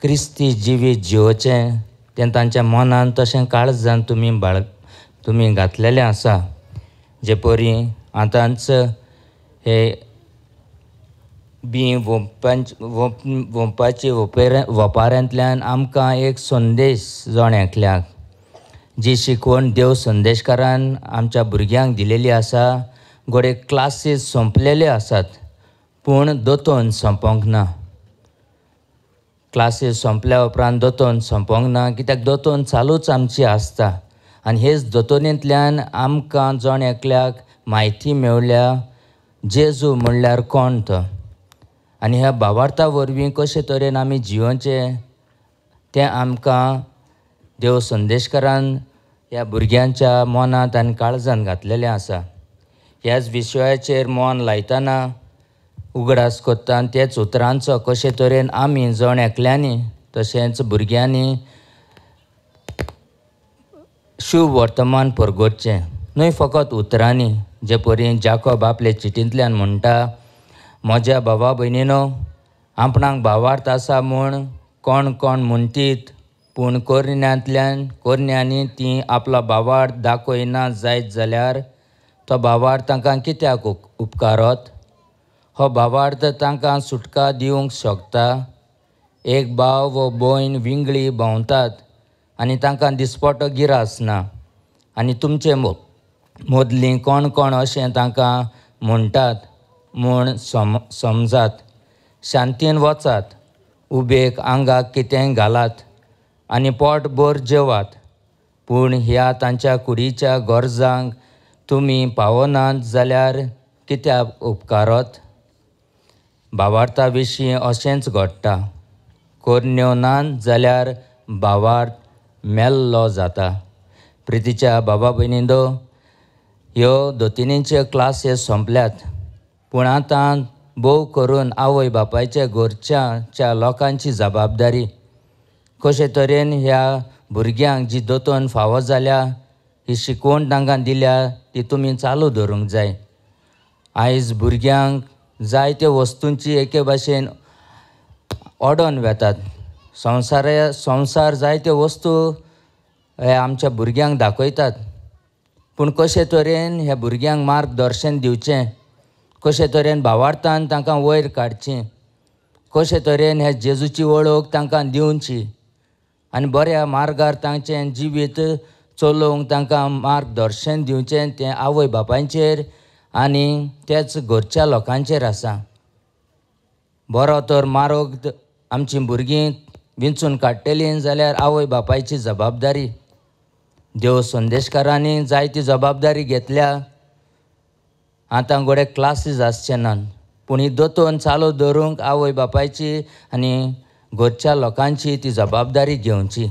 L: क्रिस्ती जिवीत जिवोचें तें तांच्या मनान तशें काळजान तुमी घातलेलें आसा. जे परी आतांच हे बी वोंपाची वपारांतल्यान आमकां एक संदेश जण एकल्याक जी शिकवण देव संदेशकारान आमच्या भुरग्यांक दिलेली आसा. घडये क्लासीस सोंपलेले आसात पूण दोतोन सोंपोंक ना. क्लासीस सोंपल्या उपरांत दोतोन सोंपोंक ना, कित्याक दोतोन चालूच आमची आसता. आनी हेच दोतोनींतल्यान आमकां जण एकल्याक म्हायती मेवल्या जेजू म्हणल्यार कोण तो, आनी ह्या भावार्था वरवीं कशे तरेन आमी जियोचें तें आमकां देव संदेशकारान ह्या भुरग्यांच्या मनांत आनी काळजांत घातलेलें आसा. ह्याच विशयाचेर मन लायतना उगडास करता तेच उतरांचो कशे तरेन आमी जण एकल्यांनी तशेंच भुरग्यांनी शुभ वर्तमान परगटचें, न्हय फकत उतरांनी. जे परी जाकोब आपले चिटींतल्यान म्हणटा, म्हज्या भावा भयणीनो, आपणाक भावार्थ आसा म्हूण कोण कोण म्हणटीत, पूण कोरण्यांनी ती आपलो भावार्थ दाखयना जायत जाल्यार तो भावार्थ तांकां कित्याक उपकारत? हो भावार्थ तांकां सुटका दिवंक शकता? एक भाव वो भयण विंगळी भोंवतात आनी तांकां दिसपटो गिरास ना आनी तुमचे मोदलीं कोण कोण अशें तांकां म्हणटात म्हूण समजात. शांतीन वचात, उबेक आंगाक कितेंय घालात आनी पोटभर जेवात, पूण ह्या तांच्या कुडीच्या गरजांक तुमी पावनात जाल्यार कित्याक उपकारत? भावार्था विशीं अशेंच घडटा, कोरण्यो ना जाल्यार भावार्थ मेल्लो जाता. प्रितीच्या बाबा भयणींनो, ह्यो दोतिनीच्यो क्लासीस सोंपल्यात, पूण आतां भोव करून आवय बापायच्या घरच्या लोकांची जबाबदारी कशे तरेन ह्या भुरग्यांक जी दोतोन फावो जाल्या ही शिकवण तांकां दिल्या ती तुमी चालू दवरूंक जाय. आयज भुरग्यांक जायत्यो वस्तूंची एके भाशेन ओडोन वेतात. संवसार जायत्यो वस्तू हे आमच्या भुरग्यांक दाखयतात, पूण कशे तरेन ह्या भुरग्यांक मार्गदर्शन दिवचें, कशे तरेन भावार्थान तांकां वयर काडचें, कशे तरेन ह्या जेजूची वळख तांकां दिवची आनी बऱ्या मार्गार तांचें जिवीत चलोवंक तांकां मार्गदर्शन दिवचें तें आवय बापायचेर आनी तेच घरच्या लोकांचेर आसा. बरो तर मार्ग आमचीं भुरगीं विंचून काडटलीं जाल्यार आवय बापायची जबाबदारी. देव संदेशकारांनी जायती जबाबदारी घेतल्या. आतां घोडे क्लासीस आसचे नात, पूण ही दोतोन चालू दवरूंक आवय बापायची आनी घरच्या लोकांची ती जबाबदारी घेवची.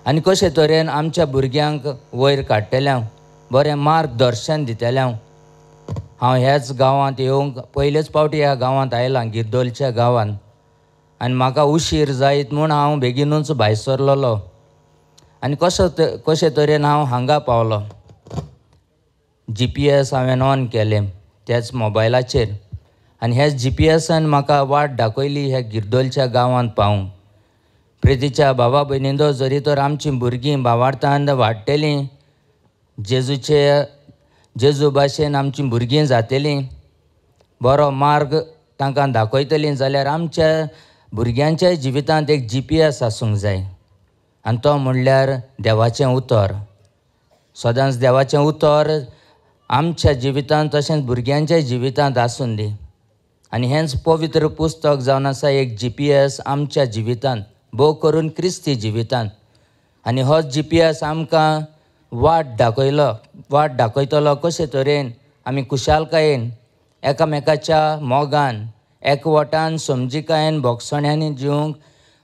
L: आनी कशे तरेन आमच्या भुरग्यांक वयर काडटलें, बरें मार्गदर्शन दितलें. हांव ह्याच गांवांत येवंक पयलेच पावटी ह्या गांवांत आयलां, गिरदोलच्या गांवांत, आनी म्हाका उशीर जायत म्हूण हांव बेगीनूच भायर सरलेलो आनी कशे तरेन हांव हांगा पावलो. GPS हांवें ऑन केलें त्याच मोबायलाचेर आनी ह्याच GPSान म्हाका वाट दाखयली ह्या गिरदोलच्या गांवांत पावूंक. प्रितीच्या बाबा भयणींनो, जरी तर आमचीं भुरगीं भावार्थान वाडटलीं, जेजू भाशेन आमचीं भुरगीं जातलीं, बरो मार्ग तांकां दाखयतलीं जाल्यार आमच्या भुरग्यांच्या जिवितांत एक GPS आसूंक जाय आनी तो म्हणल्यार देवाचें उतर. सदांच देवाचें उतर आमच्या जिवितांत तशेंच भुरग्यांच्या जिवितांत आसून दी. आनी हेंच पवित्र पुस्तक जावन आसा एक GPS आमच्या जिवितांत, भोव करून क्रिस्ती जिवितांत. आनी हो GPS आमकां वाट दाखयतलो कशे तरेन आमी खुशालकायेन एकामेकाच्या मोगान एकवटान समजिकायेन भोगसण्यांनी जिवंक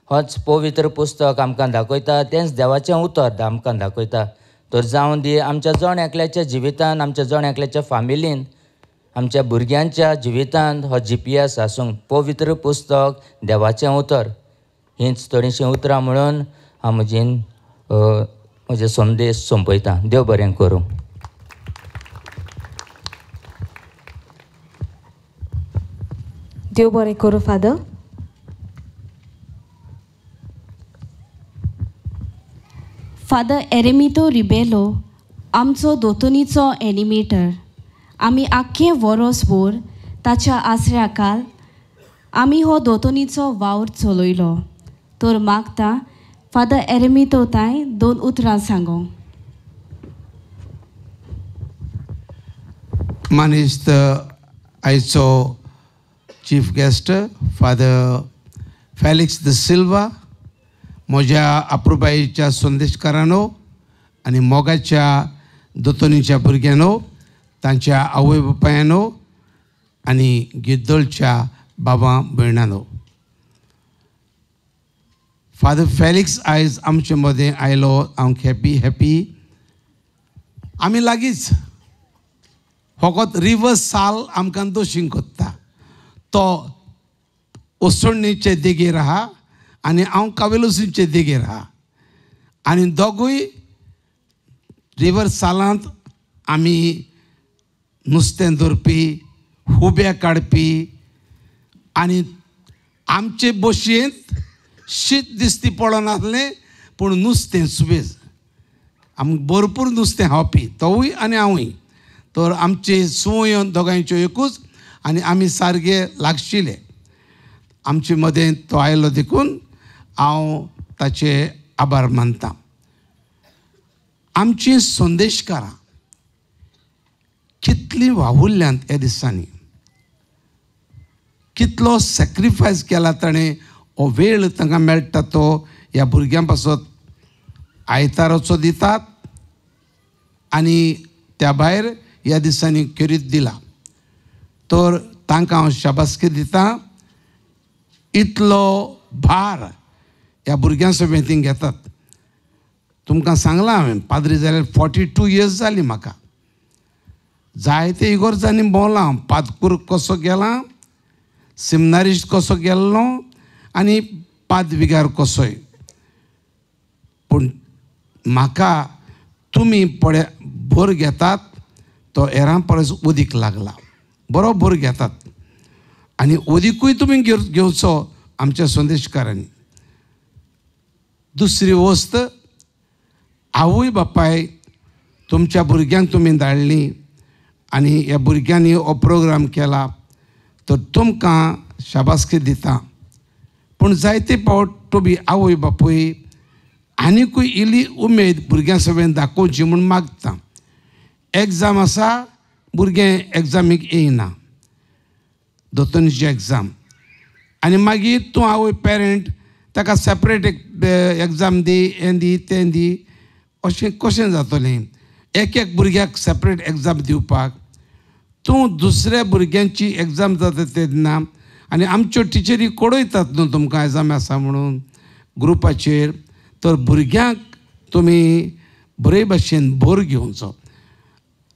L: होच पवित्र पुस्तक आमकां दाखयता, तेंच देवाचें उतर आमकां दाखयता. तर जावं दी आमच्या जण एकल्याच्या जिवितांत, आमच्या जण एकल्याच्या फामिलीन, आमच्या भुरग्यांच्या जिवितांत हो GPS आसूंक पवित्र पुस्तक देवाचें उतर. हींच थोडीशीं उतरां म्हणून हांव म्हजें संदेश सोंपयता. देव बरें करूं.
C: देव बरें करूं फादर.
D: फादर एरेमितो रिबेलो आमचो दोतोनीचो एनिमेटर. आमी आख्खें वरोसभर ताच्या आसऱ्या काल आमी हो दोतोनीचो वावर चलयलो. तर मागता फादर एरेमितो ताय दोन उतरां सांगो.
M: मानेस्त आयचो chief guest father Felix de Silva, म्हज्या अप्रुबायेच्या संदेशकारांनो आनी मोगाच्या दोतोनीच्या भुरग्यांनो, तांच्या आवय बापायांनो आनी गिद्दोलच्या बाबा भयणांनो, फादर फेलिक्स आयज आमचे मदें आयलो. हांव हॅपी हॅपी. आमी लागींच फकत रिवर्स साल आमकां दोशीं कोत्ता. तो ओसणीचे देगेर आहा आनी हांव कावेलोसीचे देगेर आहा आनी दोगूय रिवर सालांत आमी नुस्तें धरपी, हुब्या काडपी आनी आमचे बशयेंत शीत दिसती पडनासलें पूण नुस्तें सुबेज. आमकां भरपूर नुस्तें खावपी, तोवूय आनी हांवूय. तर आमचे संवय दोगांयच्यो एकूच आनी आमी सारके लागशिले. आमचे मदें तो आयलो देखून हांव ताचे आभार मानता. आमची संदेशकारां कितलीं वावुरल्यांत ह्या दिसांनी, कितलो सॅक्रिफायस केला ताणें, हो वेळ तांकां मेळटा तो ह्या भुरग्यां पासत आयताराचो दितात आनी त्या भायर ह्या दिसांनी खेरीत दिला. तर तांकां हांव शाबासकी दितां. इतलो भार ह्या भुरग्यां समेत ती घेतात. तुमकां सांगलां हांवें, पाद्री जाल्यार 42 इयर्स जाली म्हाका. जायते इगोर्जांनी भोंवलां, पादकूर कसो गेला, सिमनारिस्ट कसो गेल्लो आनी पादविगार कसोय. पूण म्हाका तुमी पळय भर घेतात तो हेरां परस उदीक लागला, बरो भर घेतात आनी उदीकूय तुमी घेवचो आमच्या संदेशकारांनी. दुसरी वस्त, आवय बापाय तुमच्या भुरग्यांक तुमी धाडली आनी ह्या भुरग्यांनी हो प्रोग्राम केला तर तुमकां शाबासकी दिता. पूण जायते फावट तुमी आवय बापूय आनिकूय इल्ली उमेद भुरग्यां सगळ्यां दाखोवची म्हूण मागता. एग्जाम आसा, भुरगें एग्जामीक येयना, दोतोनीची एग्जाम, आनी मागीर तूं आवय पेरंट ताका सेपरेट एक एग्जाम दी, हें दी तें दी, अशें कशें जातलें? एक एक भुरग्याक सेपरेट एग्जाम दिवपाक तूं दुसऱ्या भुरग्यांची एग्जाम जाता तेन्ना आनी आमच्यो टिचरी कडयतात न्हू तुमकां एग्जाम आसा म्हणून ग्रुपाचेर, तर भुरग्यांक तुमी बरे भाशेन भर घेवचो.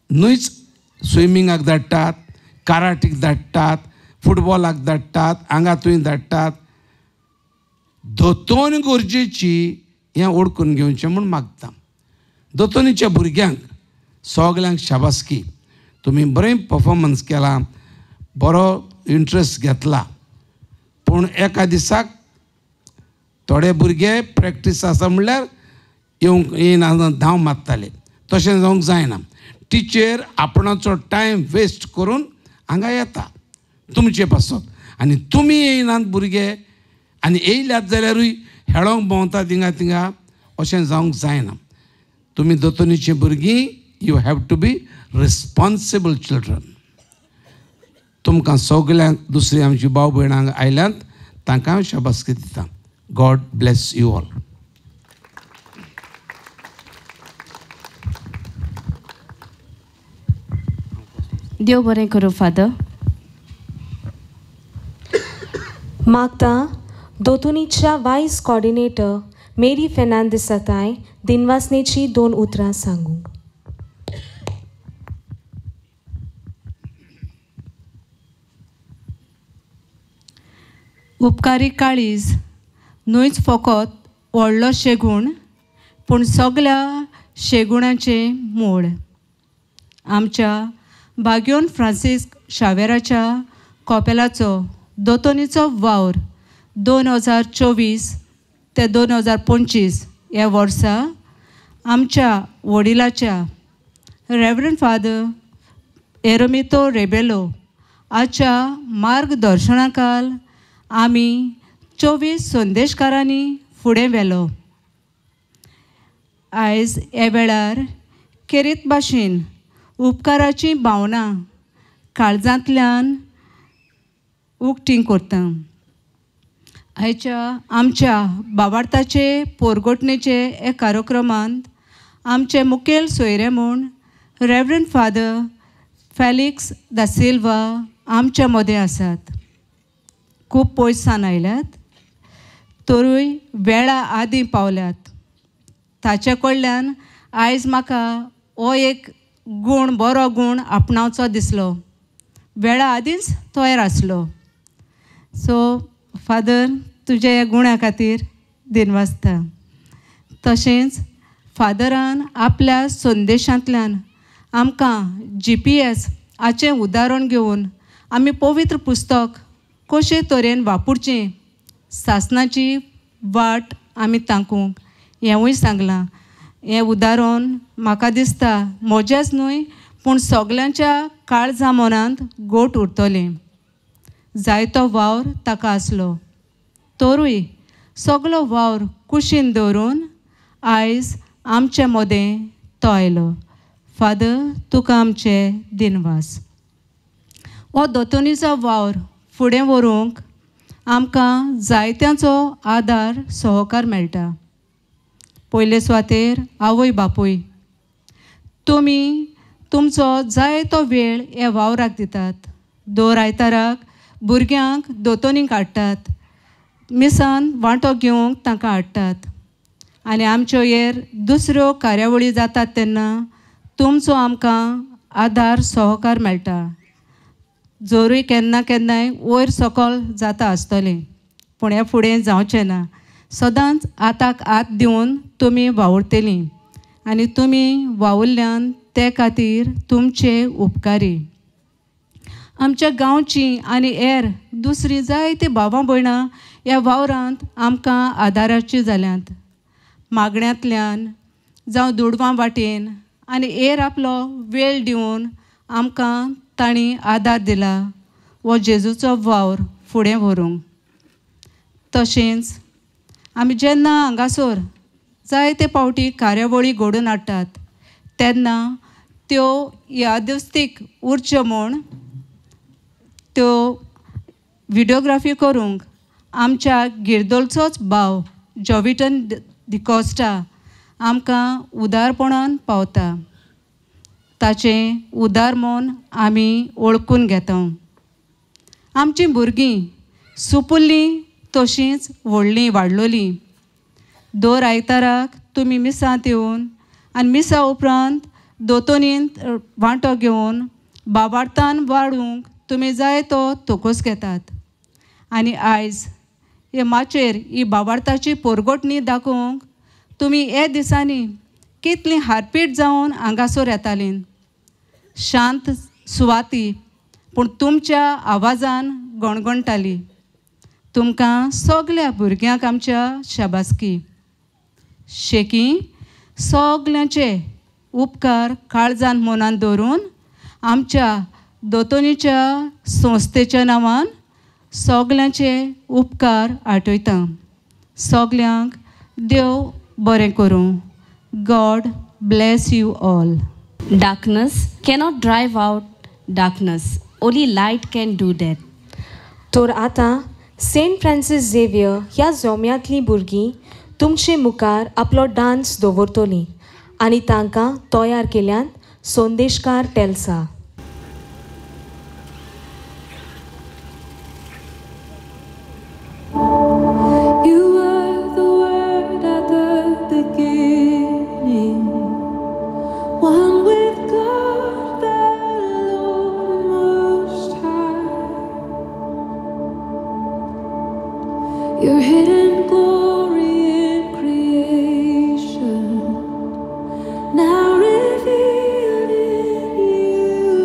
M: न्हूच स्विमिंगाक धाडटात, कराटीक धाडटात, फुटबॉलाक धाडटात, हांगा थंय धाडटात. दोतोन गरजेची हें ओळखून घेवचें म्हूण मागता. दोतोनीच्या भुरग्यांक सगल्यांक शाबासकी, तुमी बरें परफॉर्मन्स केला, बरो इंट्रस्ट घेतला. पूण एका दिसाक थोडे भुरगे प्रॅक्टीस आसा म्हणल्यार येवंक येयना, धांव मारताले. तशें जावंक जायना. टिचर आपणाचो टायम वेस्ट करून हांगा येता तुमचे पासत आनी तुमी येयनात भुरगे, आनी येयल्यात जाल्यारूय हेळोंक भोंवता थिंगा थिंगा, अशें जावंक जायना. तुमी दोतोनीची भुरगीं, you have to be responsible children. तुमकां सगल्यांक दुसरी आमची भाव भयणांक आयल्यांत तांकां हांव शाबासकी दितां. God bless you all.
D: देव बरें करूं फादर.
C: मागता दोतोनीच्या वायस कॉर्डिनेटर मेरी फेर्नांदीस ताय दिनवासनेची दोन उतरां सांगूंक.
N: उपकारी काळीज न्हूच फकत व्हडलो शेगूण पूण सगल्या शेगुणाचें मूळ. आमच्या बाग्योन फ्रांसीस्क शावेराच्या कॉपेलाचो दोतोनीचो वावर 2024 ते 2025 ह्या वर्सा आमच्या वडिलाच्या रेवरंड फादर एरोमितो रेबेलो हाच्या मार्गदर्शनाखाल आमी 24 संदेशकारांनी फुडें व्हेलो. आयज ह्या वेळार खेरीत भाशेन उपकाराची भावना काळजांतल्यान उक्ती करता. आयच्या आमच्या बाबार्थाचे पोरगोटणेचे हे कार्यक्रमांत आमचे मुखेल सोयरे म्हूण रेवरंड फादर फेलिक्स दा सिल्वा आमच्या मदें आसात. खूब पयसान आयल्यात तरूय वेळा आदीं पावल्यात. ताचे कडल्यान आयज म्हाका हो एक गूण, बरो गूण आपणावचो दिसलो. वेळा आदींच तयार आसलो. सो फादर तुज्या ह्या गुणा खातीर दिनवासता. तशेंच फादरान आपल्या संदेशांतल्यान आमकां GPS हाचें उदाहरण घेवन आमी पवित्र पुस्तक कशे तरेन वापरचें, सासणाची वाट आमी तांकूंक हेंवूय सांगलां. हें उदाहरण म्हाका दिसता म्हजेंच न्हय पूण सगल्यांच्या काळजा मनांत गोट उरतलें. जायतो वावर ताका आसलो तरूय सगलो वावर कुशीन दवरून आयज आमचे मदें तो आयलो. फादर, तुका आमचे दिनवास. हो दोतोनीचो वावर फुडें व्हरूंक आमकां जायत्यांचो आदार सहकार मेळटा. पयले सुवातेर आवय बापूय, तुमी तुमचो जायतो वेळ ह्या वावराक दितात. दर आयताराक भुरग्यांक दोतोनीक हाडटात, मिसान वांटो घेवंक तांकां हाडटात आनी आमच्यो हेर दुसऱ्यो कार्यावळी जातात तेन्ना तुमचो आमकां आदार सहकार मेळटा. जोरूय केन्ना केन्नाय वयर सकल जाता आसतलें, पूण हें फुडें जावचें ना. सदांच हाताक हात दिवन तुमी वावुरतलीं आनी तुमी वावुरल्यान ते खातीर तुमचे उपकारी. आमच्या गांवची आनी हेर दुसरी जायती भावां भयणां ह्या वावरांत आमकां आदाराची जाल्यांत. मागण्यांतल्यान जावं दुडवां वाटेन आनी हेर आपलो वेळ दिवन आमकां तांणी आदार दिला हो जेजूचो वावर फुडें व्हरूंक. तशेंच आमी जेन्ना हांगासर जायते पावटी कार्यावळी घडोवन हाडटात तेन्ना त्यो यादस्तीक उरच्यो म्हूण त्यो विडियोग्राफी करूंक आमच्या गिरदोलचोच भाव जॉविटन डिकॉस्टा आमकां उदारपणान पावता. ताचें उदार मन आमी वळखून घेता. आमचीं भुरगीं सुपुल्लीं तशींच व्हडलीं वाडलोलीं. दर आयताराक तुमी मिसांत येवन आनी मिसा उपरांत दोतोनींत वांटो घेवन बाबार्थान वाडूंक तुमी जाय तो तोकोस घेतात. आनी आयज हे माचयेर ही बाबार्थाची पोरगोटणी दाखोवंक तुमी हे दिसांनी कितली हारपीट जावन हांगासर येतालीं. शांत सुवाती पूण तुमच्या आवाजान गणगणटाली. तुमकां सगल्या भुरग्यांक आमच्या शाबासकी. शेकी सगल्यांचे उपकार काळजान मनान दवरून आमच्या दोतोनीच्या संस्थेच्या नांवान सगल्यांचे उपकार आठयता. सगल्यांक देव बरें करूं. God bless you all.
D: Darkness cannot drive out darkness. Only light can do that.
C: तर आतां सेंट फ्रांसीस झेवियर ह्या जोम्यांतलीं भुरगीं तुमचे मुखार आपलो डांस दवरतलीं आनी तांकां तयार केल्यान संदेशकार टेल्सा.
A: You were the word at the beginning, one with God, the Lord Most High. Your hidden glory in creation, now revealed in you,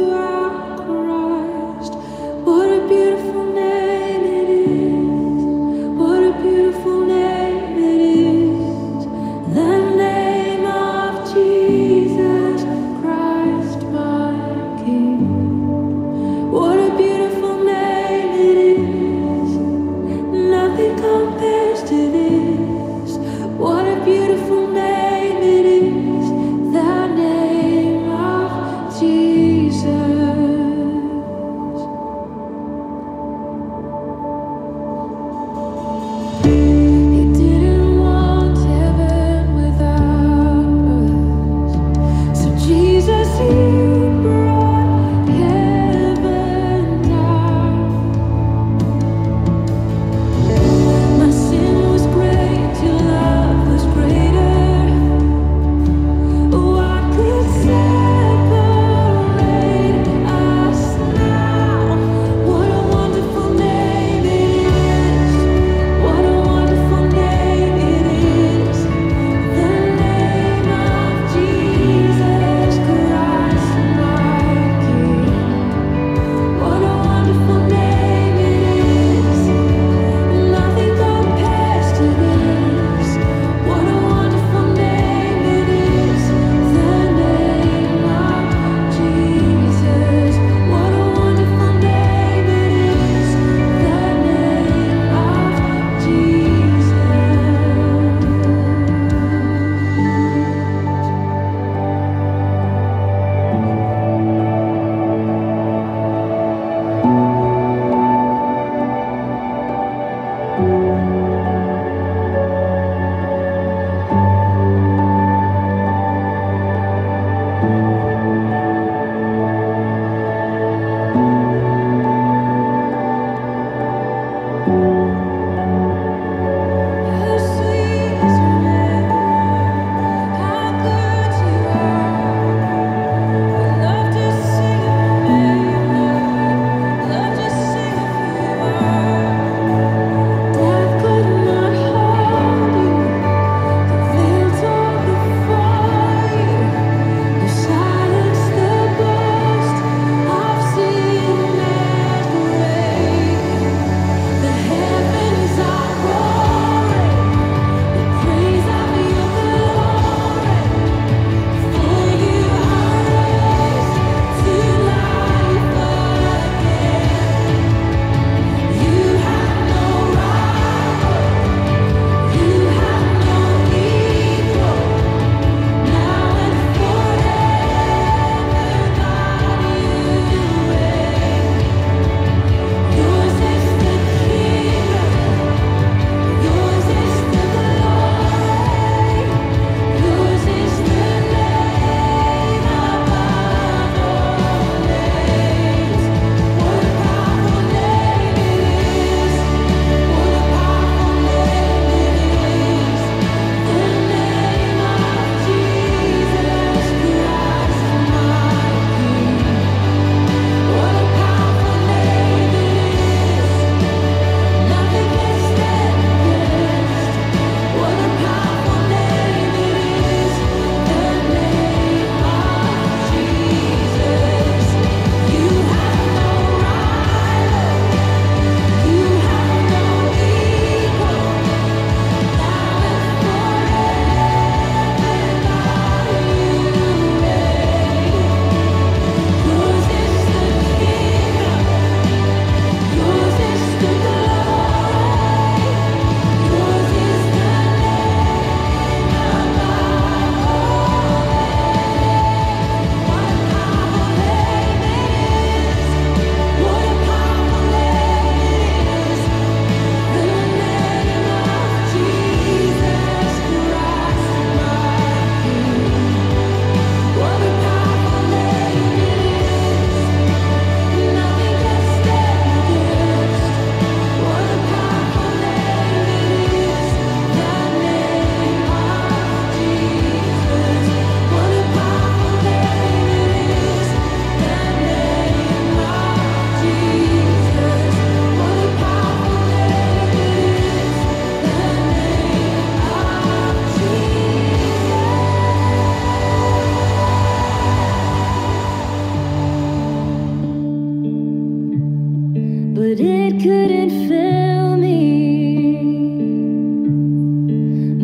A: couldn't fill me.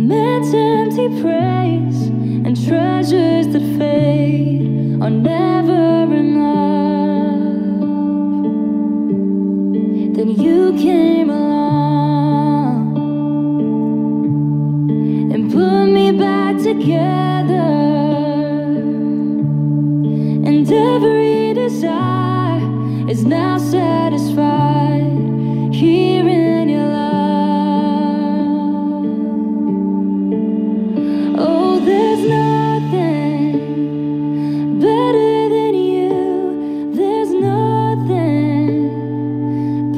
A: Man's empty praise and treasures that fade are never enough. Then you came along and put me back together, and every desire is now satisfied here in your love. Oh, there's nothing better than you. There's nothing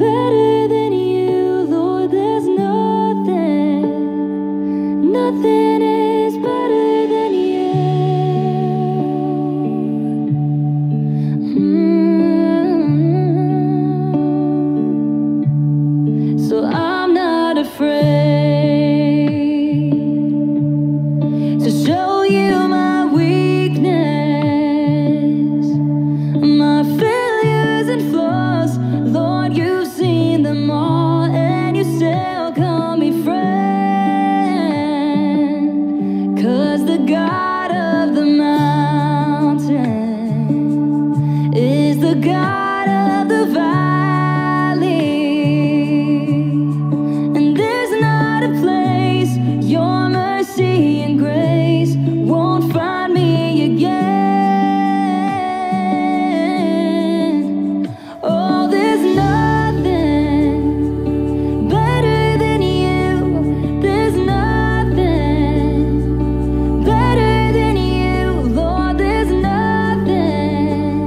A: better than you, Lord. There's nothing, nothing is better than you. So I'm not afraid to show you my weakness, my failures and flaws. Lord, you've seen them all, and you still call me friend. 'Cause the God of the mountain is the God of the valley, and there's not a place your mercy and grace won't find me again. Oh, there's nothing better than you. There's nothing better than you, Lord. There's nothing,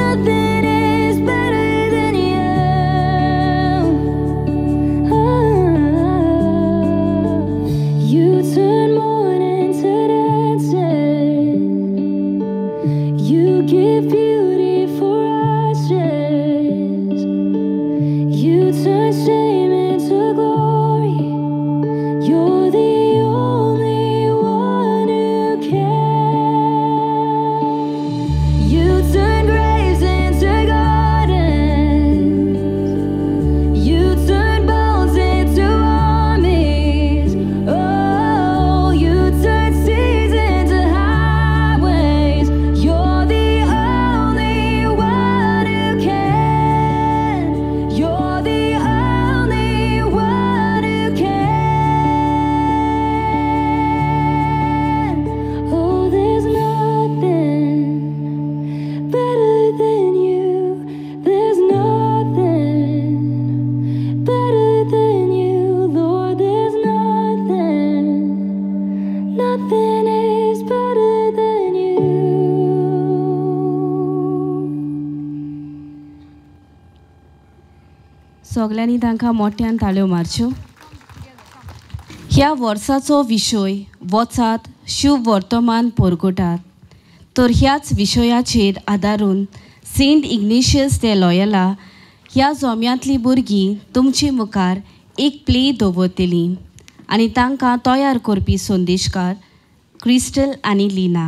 A: nothing is better than you. You turn mourning to dancing. You give beauty for ashes. You turn shame into glory. You're the only one who can. You turn graves into gardens. You turn bones into armies. Oh, you turn seas into highways. You're the only one who can. You're the only one who can. Oh, there's nothing better than you. There's nothing better than you, Lord. There's nothing, nothing is better than you.
D: सगल्यांनी तांकां मोठ्यान ताळयो मारच्यो. ह्या वर्साचो विशय वचात शुभ वर्तमान परगटात. तर ह्याच विशयाचेर आदारून सेंट इग्नेशियस दे लॉयला ह्या जोम्यांतलीं भुरगीं तुमचे मुखार एक प्ले दवरतलीं आनी तांकां तयार करपी संदेशकार क्रिस्टल आनी लीना.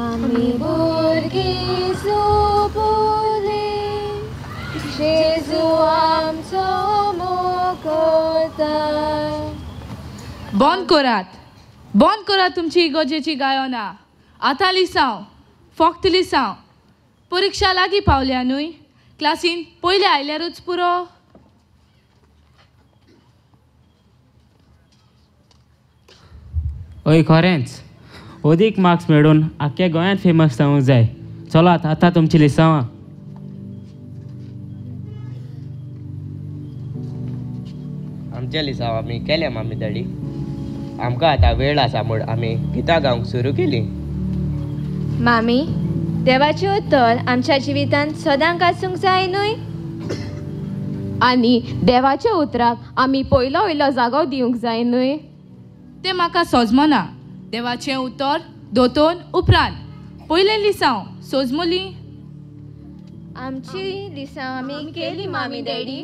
H: आमी भुरगीं सोंपली, जेजू आमचो मुखोता.
O: बंद करात, बंद करात तुमची इगोजेची गायनां. आतां लिसांव, फक्त लिसांव. परिक्षा लागीं पावल्या न्हय, क्लासीन पयलें आयल्यारूच पुरो.
P: हय खरेंच, अदीक मार्क्स मेळून आख्ख्या गोंयांत फेमस जावंक जाय. चलात आतां तुमची लिसांवां.
F: आमच्या लिसांव आमी केल्या मामी डॅडी. आमकां आतां वेळ आसा म्हूण आमी गितां गावंक सुरू केली.
H: मामी, देवाचें उतर आमच्या जिवितांत सदांक आसूंक जाय न्हय?
Q: आनी देवाच्या उतराक आमी पयलो वयलो जागो दिवंक जाय न्हय?
O: तें म्हाका सोजमना. देवाचें उतर दोतोन उपरांत पयलें लिसांव सोजमोली.
H: आमची लिसांव आमी केली मामी डॅडी.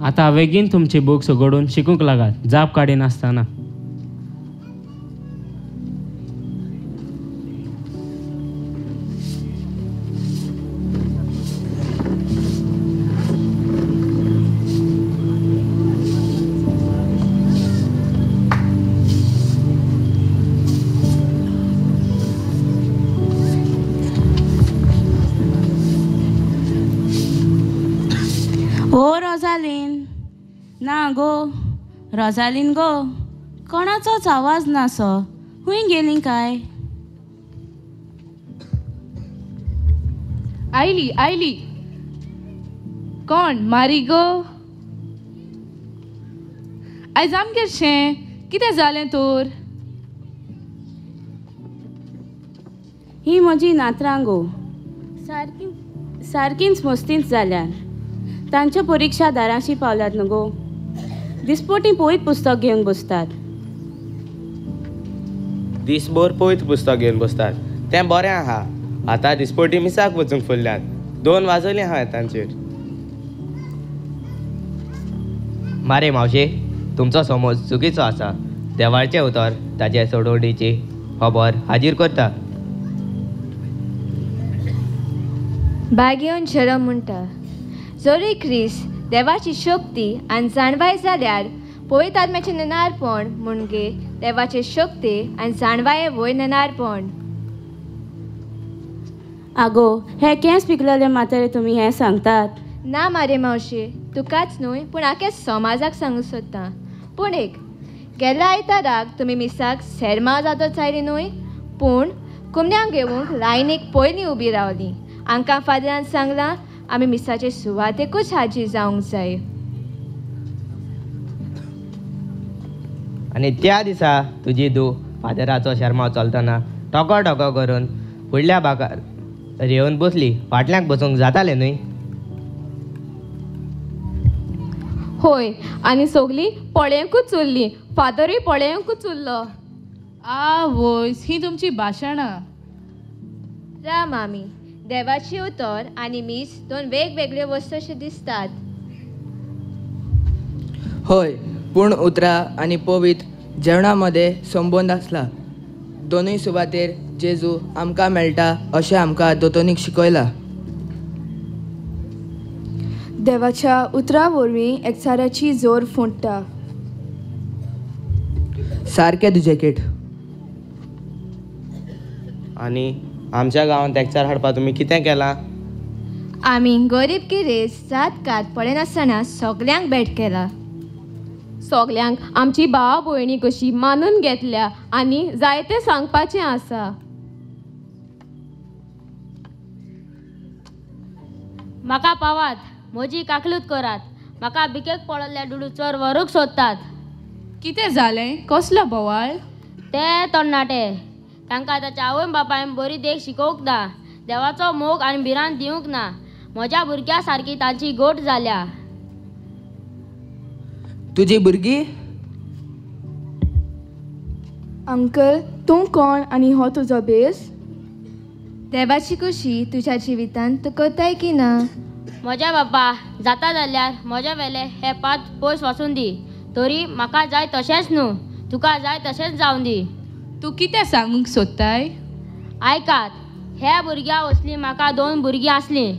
P: आतां बेगीन तुमची बुक्स उगडून शिकूंक लागात, जाप काडिनासतना.
D: ओ रोजालीन, ना गो रोजालीन गो, कोणाचोच आवाज नासो, हुंय गेली काय?
O: आयली आयली. कोण मारी गो? आयज आमगेर शें कितें जालें तर?
D: ही म्हजी नातरां गो, सारकी सारकींच मस्तींच जाल्यात. तांच्यो परिक्षा दाराशी पावल्यात न्हू गो. दिसपोटी पयत पुस्तक घेवन बसतात.
F: दिसभर पयत पुस्तक घेवन बसतात तें बरें आहा. आतां दिसपोटी मिसाक वचूंक फुडल्यान 2 वाजयलीं हांवें तांचेर. मारे मावशे, तुमचो समज चुकीचो आसा. देवाचें उतर ताचे सोडवणीची खबर हाजीर करता.
H: बागेवन झेरम म्हणटा, जरूय क्रिस्त देवाची शक्ती आनी जाणवाय जाल्यार पवित्र आत्म्याचें नेणारपण म्हणजे देवाचे शक्ती आनी जाणवाये वयर नेणारपण.
D: आगो, हे केंस पिकलेले म्हातारे तुमी हें सांगतात?
H: ना मारे मावशे, तुकाच न्हय पूण आख्या समाजाक सांगूंक सोदता. पूण एक गेल्या आयताराक तुमी मिसाक सेरमांव जातोच आयली न्हय, पूण कुमण्यांक घेवंक लायनीक पयलीं उबी रावली. आमकां फादरान सांगलां आमी मिसाचे सुवातेकूच हाजीर जावंक जाय.
F: आनी त्या दिसा तुजी धूव फादराचो शेरमांव चलतना टोको टोको करून फुडल्या बाकार येवन बसली. फाटल्याक बसूंक जातालें न्हय?
Q: होय, आनी सगलीं पळेवंकूच उरलीं. फादरूय पळेवंकूच उरलो.
O: आवय, ही तुमची भाशणां.
H: रा मामी, देवाची उतर आनी मीस दोन वेगवेगळ्यो वस्तू अश्यो दिसतात.
R: हय, पूण उतरां आनी पवित्र जेवणा मदें संबंद आसला. दोनूय सुवातेर जेजू आमकां मेळटा अशें आमकां दोतोनीक शिकयलां.
S: देवाच्या उतरा वरवीं एकचाराची जोर फुट्टा.
R: सारकें तुजें जॅकेट.
F: आनी आमच्या गांवांत एकचार हाडपाक तुमी कितें केलां?
H: आमी गरीब गिरेस्त जात कात पळयनासतना सगल्यांक भेट केला.
Q: सगल्यांक आमची भाव भयणी कशी मानून घेतल्या आनी जायतें सांगपाचें आसा.
T: म्हाका पावात, म्हजी काकलूत करात. म्हाका भिकेक पडल्ल्या दुडू चोर व्हरूंक सोदतात.
O: कितें जालें? कसलो बोवाळ?
T: ते तरणाटे, तांकां ताच्या आवय बापायन बरी देख शिकोवंक ना, देवाचो मोग आनी भिरांत दिवंक ना. म्हज्या भुरग्या सारकी तांची गोट जाल्या.
R: तुजी भुरगीं?
S: अंकल, तूं कोण आनी हो तुजो बेस?
H: देवाची खुशी तुज्या जिवितांत तूं करताय की ना?
T: म्हज्या बापा, जाता जाल्यार म्हज्या वेले हे पात पयस वचून दी. तरी म्हाका जाय तशेंच न्हू, तुका जाय तशेंच जावं दी.
O: तूं कितें सांगूंक सोदताय?
T: आयकात, ह्या भुरग्यां असलीं म्हाका 2 भुरगीं आसलीं.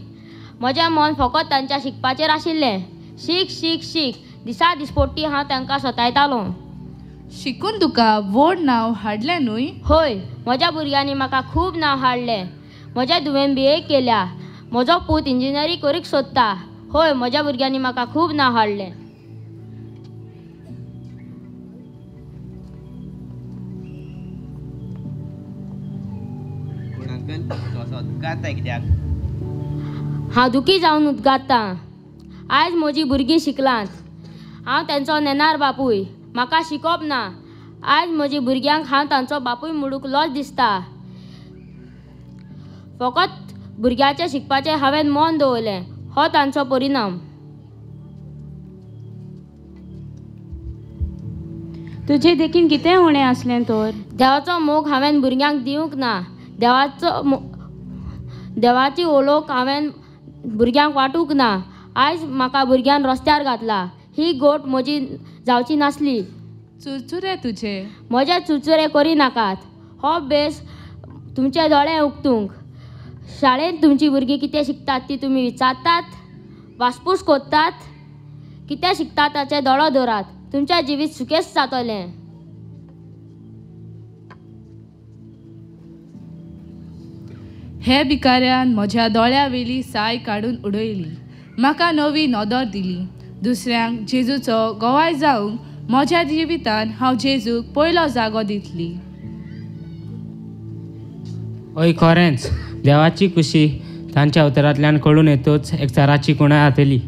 T: म्हजें मन फकत तांच्या शिकपाचेर आशिल्लें. शीक शीक शीक दिसा दिसपोटी हांव तांकां सतायतालो.
O: शिकून तुका व्हड नांव हाडलें न्हय?
T: हय, म्हज्या भुरग्यांनी म्हाका खूब नांव हाडलें. म्हज्या धुवेन BA केल्या. म्हजो पूत इंजिनियरींग करूंक सोदता. हय, म्हज्या भुरग्यांनी म्हाका खूब नांव हाडलें.
F: पूण अंकल, तूं असो उदगारता कित्याक?
T: हांव दुखी जावन उदगारतां. आयज म्हजीं भुरगीं शिकलांत. हांव तांचो नेणार बापूय. म्हाका शिकोवप ना. आयज म्हजी भुरग्यांक हांव तांचो बापूय म्हणूंक लज दिसता. फकत भुरग्याचें शिकपाचें हांवें मन दवरलें. हो तांचो परिणाम.
D: तुजे देखीन कितें उणें आसलें तर?
T: देवाचो मोग हांवें भुरग्यांक दिवंक ना. देवाची ओळख हांवें भुरग्यांक वांटूंक ना. आयज म्हाका भुरग्यान रस्त्यार घातला. ही गोट म्हजी जावची नासली.
O: चुरचुरे तुजे?
T: म्हजे चुरचुरे करी नाकात. हो बेस तुमचे दोळे उक्तूंक. शाळेंत तुमची भुरगीं कितें शिकतात ती तुमी विचारतात, वासपूस करतात. कितें शिकतात ताचे दोळो दवरात. तुमचें जिवीत सुखेस्त जातलें.
O: हे भिकाऱ्यान म्हज्या दोळ्या वेली साय काडून उडयली. म्हाका नवी नदर दिली. दुसऱ्यांक जेजूचो गवाय जावंक म्हज्या जिवितान हांव जेजूक पयलो जागो दितली.
P: हय खरेंच, देवाची खुशी तांच्या उतरांतल्यान कळून येतूच एकचाराची कुणा जातली.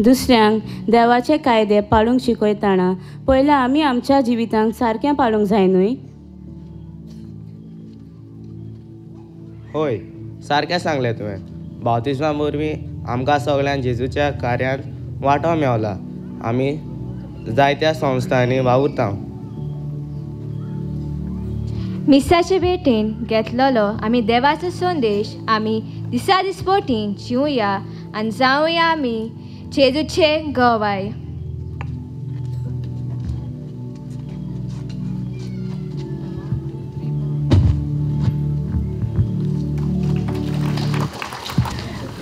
D: दुसऱ्यांक देवाचे कायदे पाळूंक शिकयतना पयलें आमी आमच्या जिवितांक सारकें पाळूंक जाय न्हय?
F: हय, सारकें सांगलें तुवें. बावतिज्मा वरवीं आमकां सगळ्यांक जेजूच्या कार्यांत वांटो मेवला. आमी जायत्या संस्थांनी वावुरता.
H: मिसाचे भेटेन घेतलेलो आमी देवाचो संदेश आमी दिसा दिसपोटीन जिवया आनी जावया आमी जेजूचे गवाय.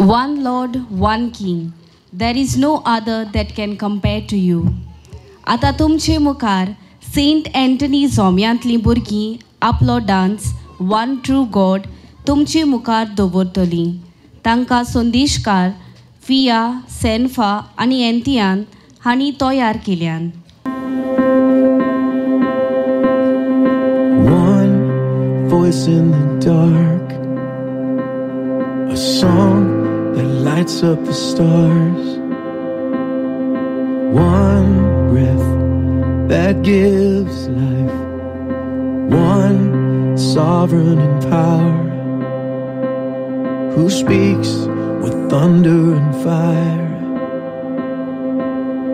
D: One Lord, one King. There is no other that can compare to you. आतां तुमचे मुखार सेंट एंटनी जोम्यांतलीं भुरगीं आपलो डान्स वन ट्रू गॉड तुमचे मुखार दवरतलीं. तांकां संदेशकार फिया, सेन्फा आनी एंथियान हांणी तयार केल्यान.
U: One voice in the dark, a song that lights up the stars, one breath that gives life, one sovereign in power, who speaks with thunder and fire.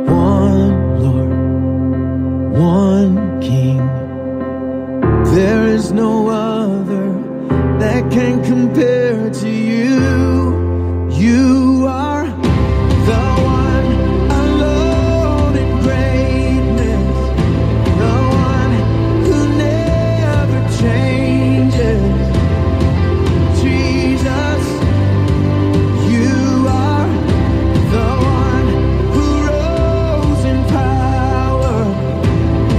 U: One Lord, one King, there is no other that can compare to you. You are the one alone in greatness, the one who never changes. Jesus, you are the one who rose in power,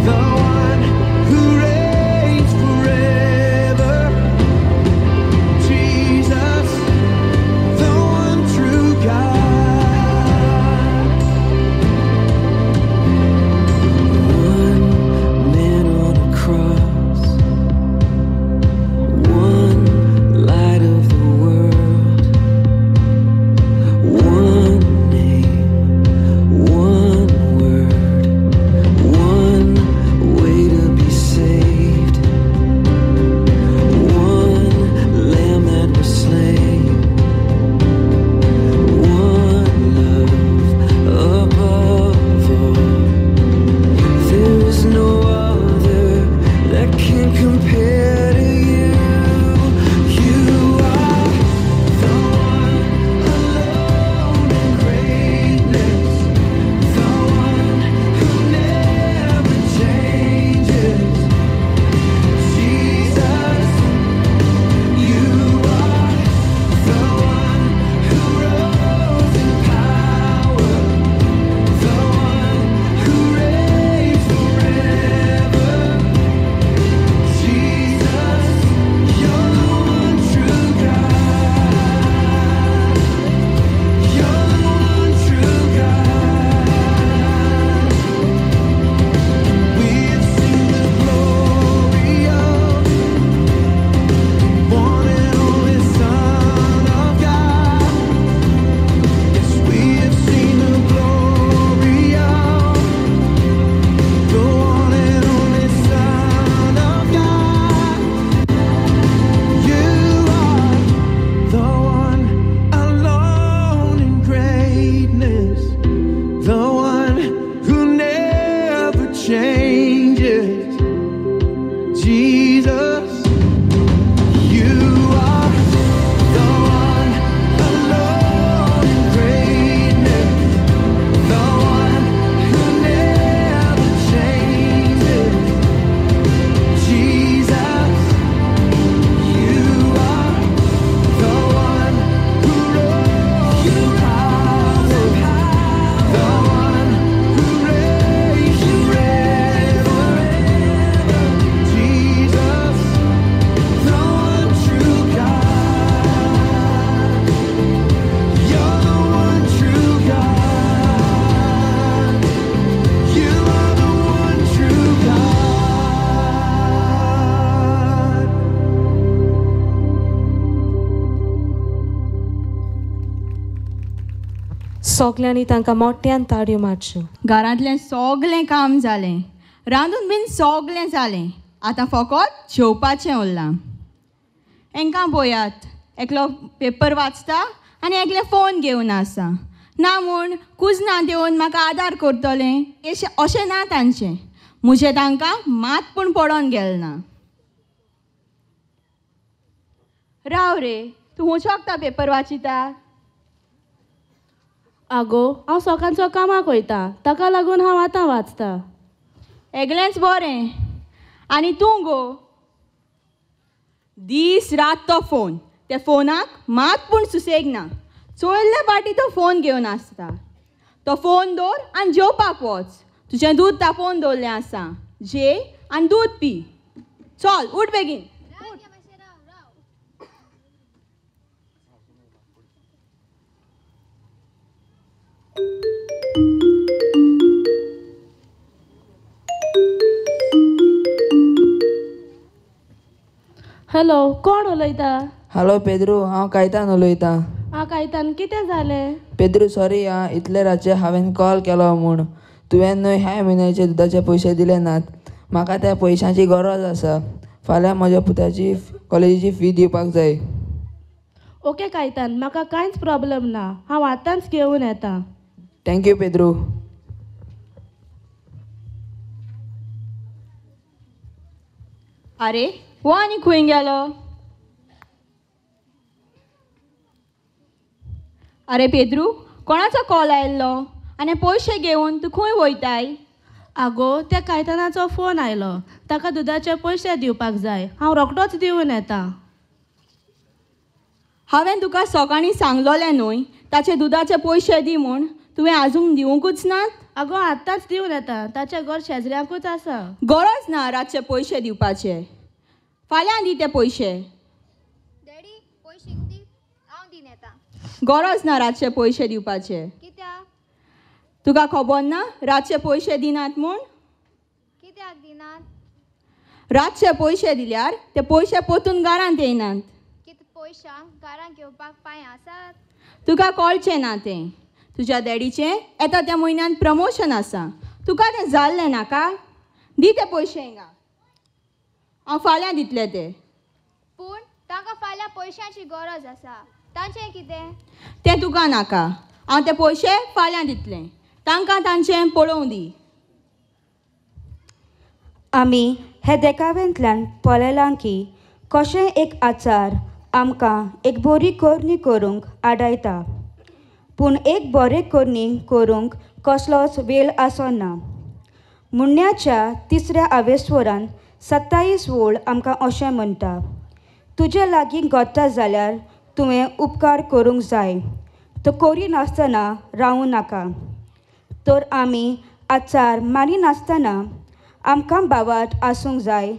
U: the one who reigns forever. Jesus,
C: सगल्यांनी तांकां मोठ्यान ताळयो मारच्यो.
G: घरांतलें सगळें काम जालें, रांदून बीन सगळें जालें, आतां फकत जेवपाचें उरलां. हेंकां पळयात, एकलो पेपर वाचता आनी एकलें फोन घेवन आसा. ना म्हूण कुजना देवन म्हाका आदार करतलें अशें ना तांचें. म्हजें तांकां मात पूण पडोन गेलें ना. राव रे, तूं खंय शकता पेपर वाचिता?
I: आगो, हांव सकाळचो कामाक वयता, ताका लागून हांव आतां वाचता.
G: एकलेंच बरें. आनी तूं गो? दीस रात तो फोन, त्या फोनाक मात पूण सुसेग ना. चोयल्ले पाटी तो फोन घेवन आसता. तो फोन दवर आनी जेवपाक वच. तुजें दूद तापोवन दवरलें आसा, जेय आनी दूद पी. चल उठ बेगीन.
I: हॅलो, कोण उलयता?
R: हॅलो पेद्रू, हांव कायतान उलयतां.
I: आं कायतान, कितें जालें?
R: पेद्रू सॉरी आं, इतले रातचे हांवें कॉल केलो म्हूण. तुवें न्हय ह्या म्हयन्याचे दुदाचे पयशे दिले नात. म्हाका त्या पयशांची गरज आसा. फाल्यां म्हज्या पुताची कॉलेजीची फी दिवपाक जाय.
I: ओके कायतान, म्हाका कांयच प्रॉब्लम ना, हांव आतांच घेवन येता.
R: Thank you Pedro.
G: आरे हो आनी खंय गेलो? आरे पेद्रू, कोणाचो कॉल आयिल्लो आनी पयशे घेवन तूं खंय वयताय?
I: आगो, त्या कायतानाचो फोन आयलो, ताका दुदाचे पयशे दिवपाक जाय. हांव रोखडोच दिवन येता.
G: हांवें तुका सकाळीं सांगलोलें न्हय ताचे दुदाचे पयशे दी म्हूण, तुवें आजून दिवंकूच नात?
I: आगो, आत्तांच दिवन येता, ताचें घर शेजऱ्यांकूच आसा.
G: गरज ना रातचे पयशे दिवपाचे, फाल्यां दी ते पयशे.
H: डॅडी, पयशे दी, हांव दिवन येता.
G: गरज ना रातचे पयशे दिवपाचे.
H: कित्याक?
G: तुका खबर ना रातचे पयशे दिनात म्हूण?
H: कित्याक दिनात?
G: रातचे पयशे दिल्यार ते पयशे परतून घरांत येयनात.
H: कितें पयशांक घरांत घेवपाक पांय आसात?
G: तुका कळचें ना तें. तुज्या डॅडीचें येता त्या म्हयन्यान प्रमोशन आसा, तुका तें जाल्लें नाका? दी ते पयशे हिंगा, हांव फाल्यां दितलें ते.
H: पूण तांकां फाल्यां पयशांची गरज आसा, तांचें कितें?
G: तें तुका नाका, हांव ते पयशे फाल्यां दितलें. तांकां तांचें पळोवं दी.
J: आमी हे देखाव्यांतल्यान पळयलां की कशें एक आचार आमकां एक बरी करणी करूंक आडायता, पूण एक बरें करणी करूंक कसलोच वेळ आसना. म्हणण्याच्या तिसऱ्या आवेस्वरान 27 वोळ आमकां अशें म्हणटा, तुजे लागीं घडटा जाल्यार तुवें उपकार करूंक जाय, तो करिनासतना रावूं नाका. तर आमी आचार मानिनासतना आमकां भावार्थ आसूंक जाय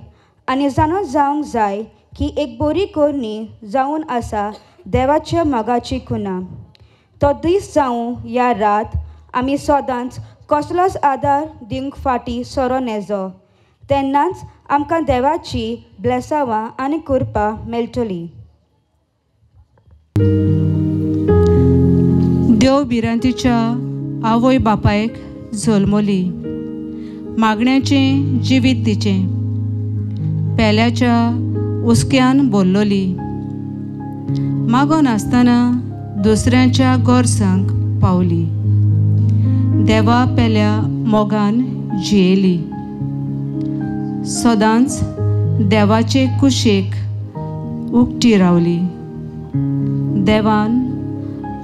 J: आनी जाणून जावंक जाय की एक बरी करणी जावन आसा देवाच्या मोगाची खुणा. तो दीस जावं या रात, आमी सदांच कसलोच आदार दिवंक फाटीं सरो नेजो, तेन्नाच आमकां देवाची ब्लेसांवां आनी कृपा मेळटली.
N: देव भिरांतीच्या आवय बापायक जल्मली, मागण्याचें जिवीत तिचें, पेल्याच्या हुस्क्यान भरलोली, मागोन आसतना दुसऱ्यांच्या गरजांक पावली, देवा पेल्या मोगान जियेली, सदांच देवाचे कुशेक उक्ती रावली. देवान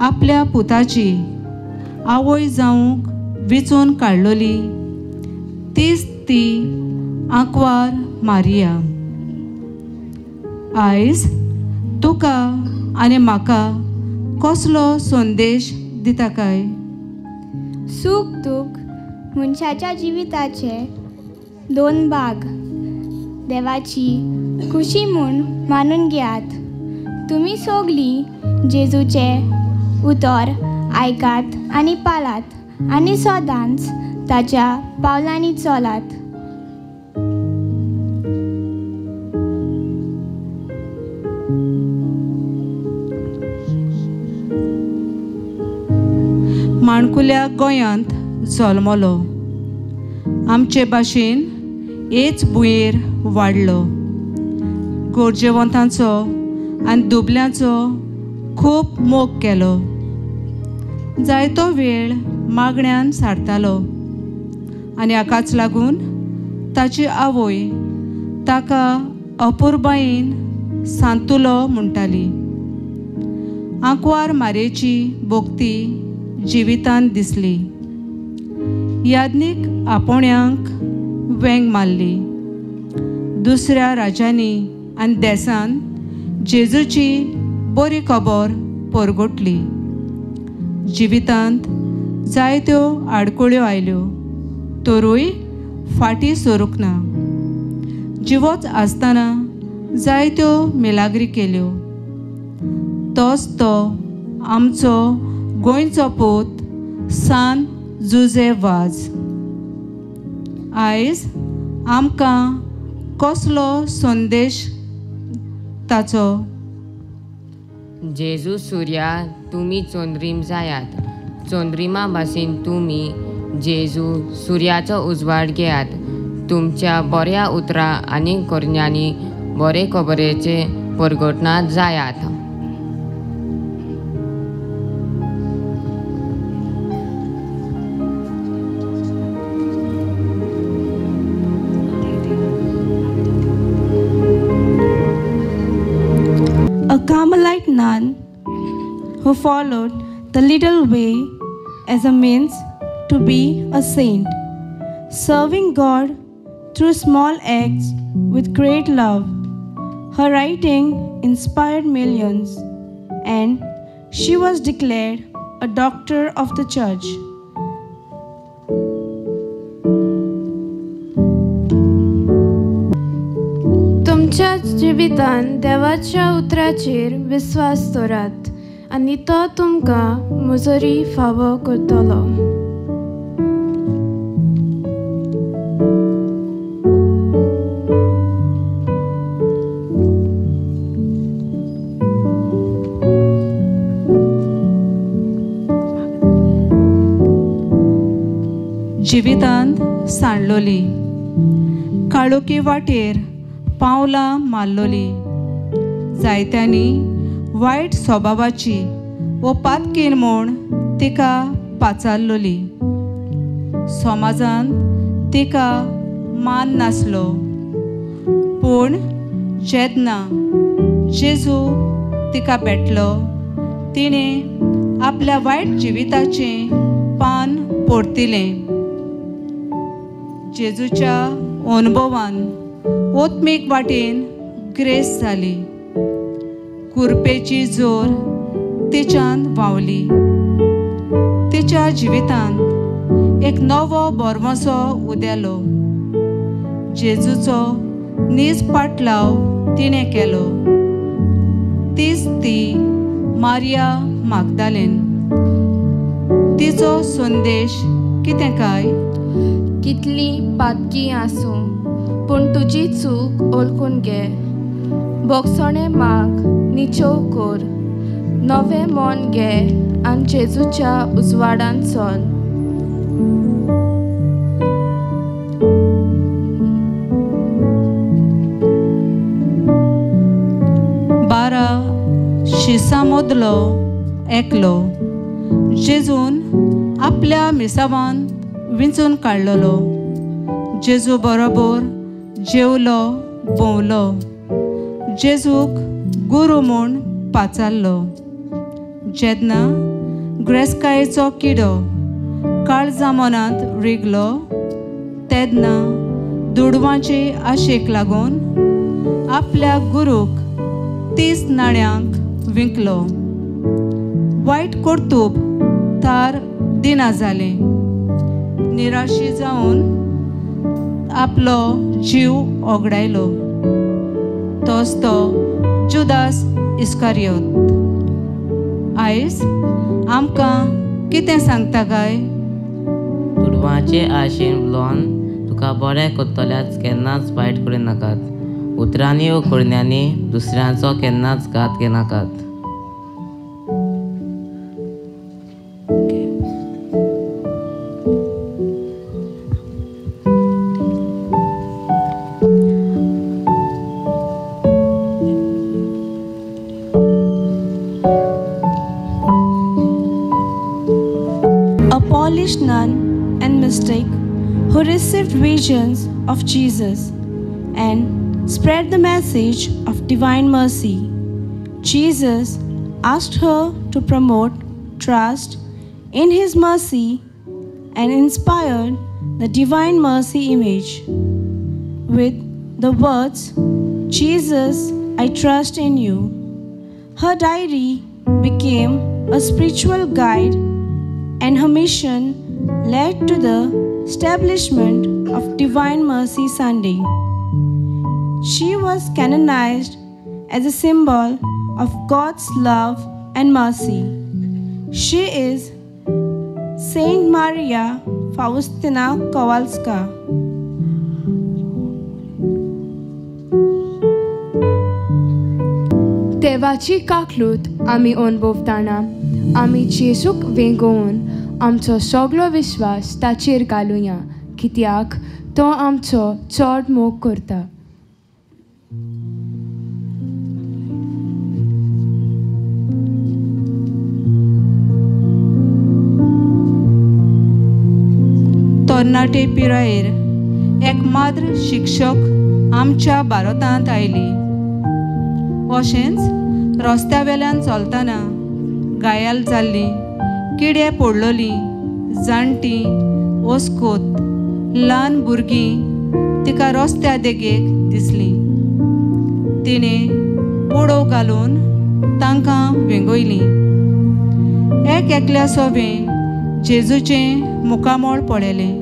N: आपल्या पुताची आवय जावंक विचून काडलोली तीच ती आंकवार मारिया. आयज तुका आनी म्हाका कसलो संदेश दिता काय?
H: सूख दूख मनशाच्या जिविताचे दोन भाग. देवाची खुशी म्हूण मानून घेयात. तुमी सगळीं जेजूचें उतर आयकात आनी पाळात आनी सदांच ताच्या पावलांनी चलात.
N: माणकुल्या गोंयांत जल्मलो. आमचे भाशेन हेच भुंयेर वाडलो. गरजेवंतांचो आनी दुबल्यांचो खूब मोग केलो. जायतो वेळ मागण्यान सारतालो आनी हाकाच लागून ताची आवय ताका अपुरबायेन सांतुलो म्हणटाली. आंकवार मारयेची भोक्ती जिवितांत दिसली. याज्ञीक आपोवण्यांक वेंग मारली. दुसऱ्या राज्यांनी आनी देसान जेजूची बरी खबर परगटली. जिवितांत जायत्यो आडखळ्यो आयल्यो तरूय फाटीं सरूंक ना. जिवोच आसतना जायत्यो मिलाग्री केल्यो. तोच तो आमचो गोंयचो पूत सान जुझे वाज. आयज आमकां कसलो संदेश ताचो?
B: जेजू सुर्या तुमी चंद्रीम जायात. चंद्रिमा भाशेन तुमी जेजू सुर्याचो उजवाड घेयात. तुमच्या बऱ्या उतरां आनी करण्यांनी बरे खबरेचे परगटणांत जायात.
S: A Carmelite nun who followed the little way as a means to be a saint, serving God through small acts with great love. Her writing inspired millions, and she was declared a doctor of the church.
V: तुमच्या जिवितान देवाच्या उतराचेर विस्वास दवरात आनी तो तुमकां मुजोरी फावो करतलो.
N: जिवितांत सांडलोली, काळोखी वाटेर पावलां मारलोली, जायत्यांनी वायट स्वभावाची वो पातकीन म्हूण तिका पाचारलोली. समाजांत तिका मान नासलो. पूण जेन्ना जेजू तिका भेटलो तिणें आपल्या वायट जिविताचें पान परतिलें. जेजूच्या अनुभवान ओत्मीक वाटेन ग्रेस जाली. कुरपेची जोर तिच्यान व्हांवली. तिच्या जिवितांत एक नवो बोरवसो उदेलो. जेजूचो नीज पाटलाव तिणें केलो. तीच ती मारिया मागदालेन. तिचो संदेश कितें काय?
V: कितली पातकी आसूं पूण तुजी चूक ओळखून घे. बोगसणें माग, निचोव कर, नवें मन घे आनी जेजूच्या उजवाडान चल.
N: बारा शिसां मदलो एकलो जेजून आपल्या मिसावान विंचून काडलेलो. जेजू बरोबर जेवलो भोंवलो. जेजूक गुरू म्हूण पाचारलो. जेन्ना ग्रेसकायेचो किडो काळजा मनांत रिगलो तेन्ना दुडवांचे आशेक लागून आपल्या गुरूक 30 नाण्यांक विंकलो. वायट कर्तूब तार दिना जालें. निराशी जावन आपलो जीव ओगडायलो. तोच तो जुदास इस्कारियोत. आयज आमकां कितें सांगता काय?
W: दुडवांचे आशेन उलोवन तुका बरें करतल्याच केन्नाच वायट करिनाकात. उतरांनी व करण्यांनी दुसऱ्यांचो केन्नाच घात घेनाकात.
S: Polish nun and mystic who received visions of Jesus and spread the message of divine mercy. Jesus asked her to promote trust in his mercy and inspired the Divine Mercy image with the words, "Jesus, I trust in you." Her diary became a spiritual guide, and her mission led to the establishment of Divine Mercy Sunday. She was canonized as a symbol of God's love and mercy. She is Saint Maria Faustina Kowalska.
V: देवाची काकलूत आमी अणभवतना आमी जेजूक वेंगोवन आमचो सगळो विश्वास ताचेर घालुया, कित्याक तो आमचो चड मोग करता.
N: तरणाटे पिरायेर एक माद्र शिक्षक आमच्या भारतांत आयली. अशेंच रस्त्या वेल्यान चलतना घायल जाल्ली, किडे पडलोली, जाणटी, ओस्कोत, ल्हान भुरगीं तिका रस्त्या देगेक दिसलीं. तिणें उडो घालून तांकां वेंगयलीं. एक एकल्या सोबें जेजूचें मुखामळ पळयलें.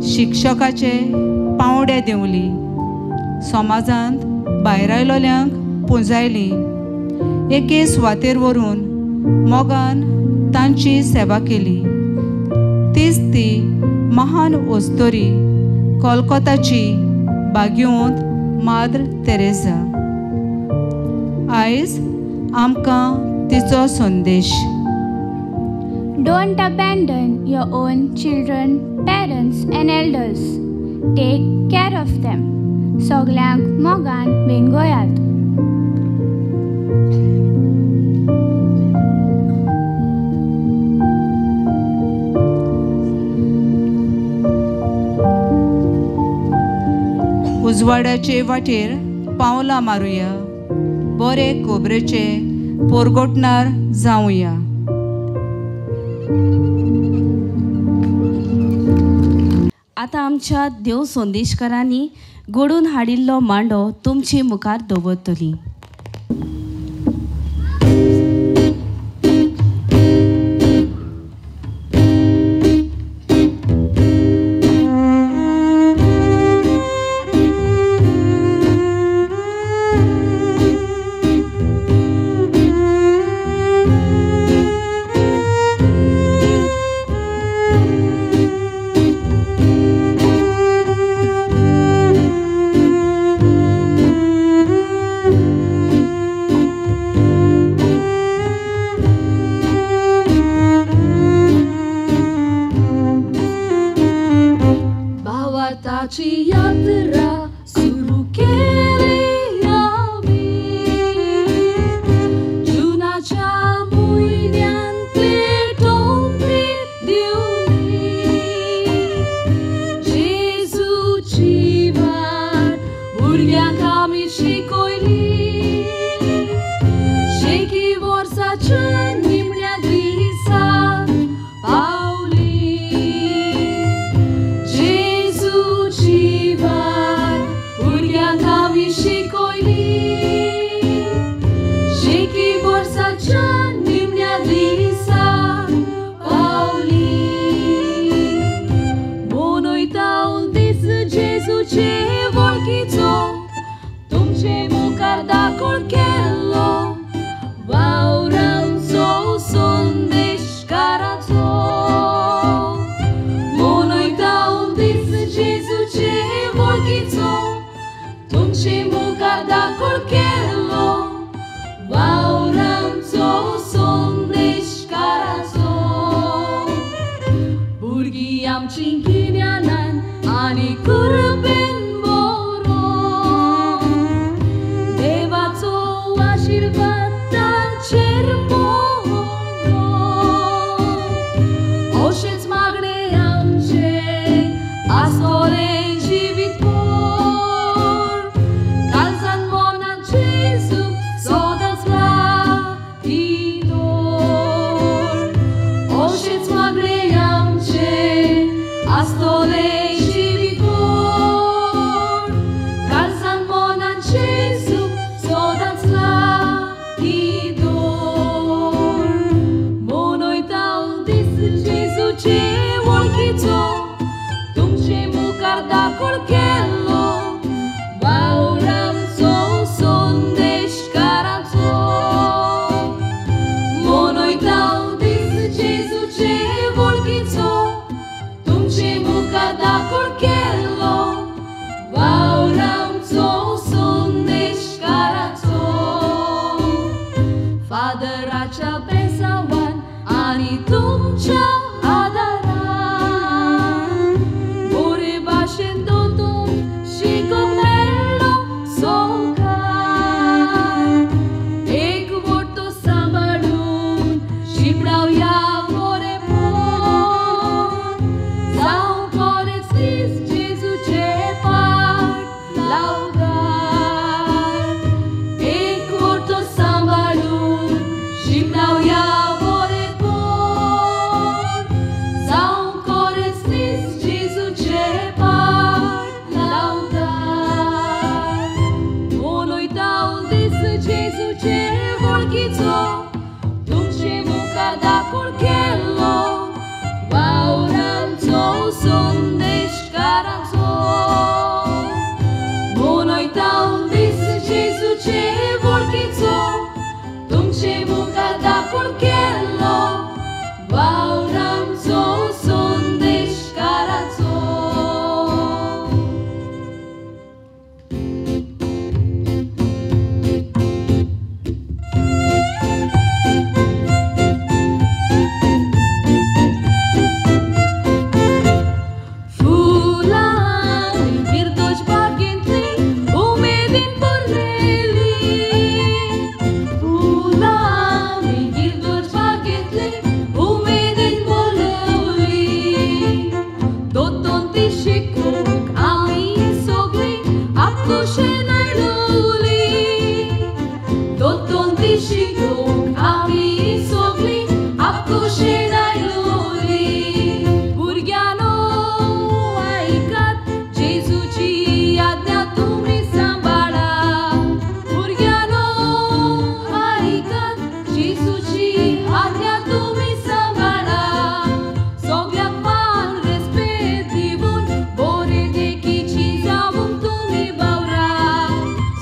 N: शिक्षकाचे पांवडे देंवली. समाजांत भायर आयलोल्यांक पुंजायली. एके सुवातेर व्हरून मोगान तांची सेवा केली. तीच ती महान ओस्तोरी कोलकोताची बाग्योंत माद्र तेरेझा. आयज आमकां तिचो संदेश.
E: Don't abandon your own children, parents and elders. Take care of them. सगल्यांक मोगान वेंगयात.
N: उजवाडाचे वाटेर पावलां मारुया, बरे कोबरेचे पोरगोटणार जावया.
D: आतां आमच्या देव संदेशकारांनी घडोवन हाडिल्लो मांडो तुमचे मुखार दवरतली.
A: आशीर्वाद तांचेर मोरो. अशें दाखोवन केलो वावरांचो संदेशकाराचो मनयता दीस जेजूचे वळखीचो तुमचे मुखार दाखोवन केलो वावरांचो संदेशकाराचो. फुलांनी गिरदोज बागेंतली उमेदीन भरलेली फुलांनी गिरदोज बागेंतली उमेदीन भरलेली दोतोन ती शिकूंक आमी सगळीं आपखुशेन आयलोली दोतोन ती शिकूंक आमी सगळीं आपखुशेन आयलोली. भुरग्यांनो आयकात जेजूची आज्ञा तुमी सांबाळा भुरग्यांनो आयकात जेजूची आज्ञा तुमी सांबाळा सगळ्यांक मान रेस्पेद दिवन बरे देखीची जावंक तुमी वावरा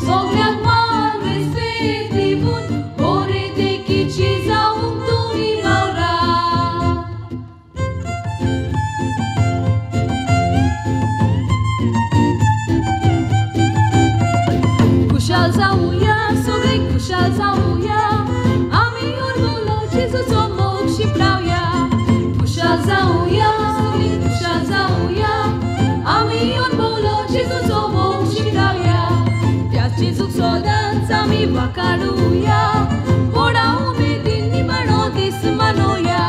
A: सगळ्यांक मान रेस्पेद दिवन बरे देखीची जावंक तुमी वावरा. खुशाल जावया सगळीं खुशाल जावया आमी उरलो जेजूचो मोग शिंपडावया खुशाल जावया सगळीं खुशाल जावया आमी उरलो जेजूचो मोग शिंपडावया त्या जेजूक सदांच आमी वाकाडुया व्हडा उमेदीन निमाणो दीस मनोया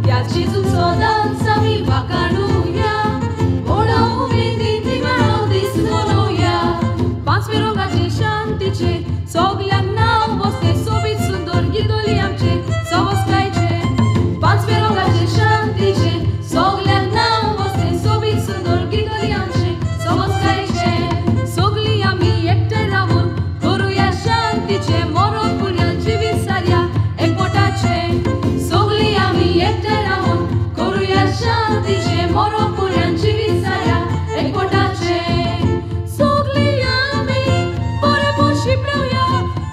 A: त्या जेजूक सदांच आमी वाकाडुया व्हडा उमेदीन निमाणो दीस मनोया. पांचवे रोगाचे शांतीचे सगल्यांक नांव बसते सोबीत सुंदर गिदोली आमचे सवस्कायचे पांचवे रोगाचे शांतीचे सगल्यांक नांव बसते सोबीत सुंदर गिदोली आमचे सवस्कायचे. सगळीं आमी एकठांय रावून करुया शांतीचे मरण पुर्यान जिवीत सारया एकवटाचे सगळीं आमी एकठांय रावून करुया शांतीचे मरण पुर्यान जिवीत सारया एकवटाचे. सगळीं आमी बरें शिंपडावया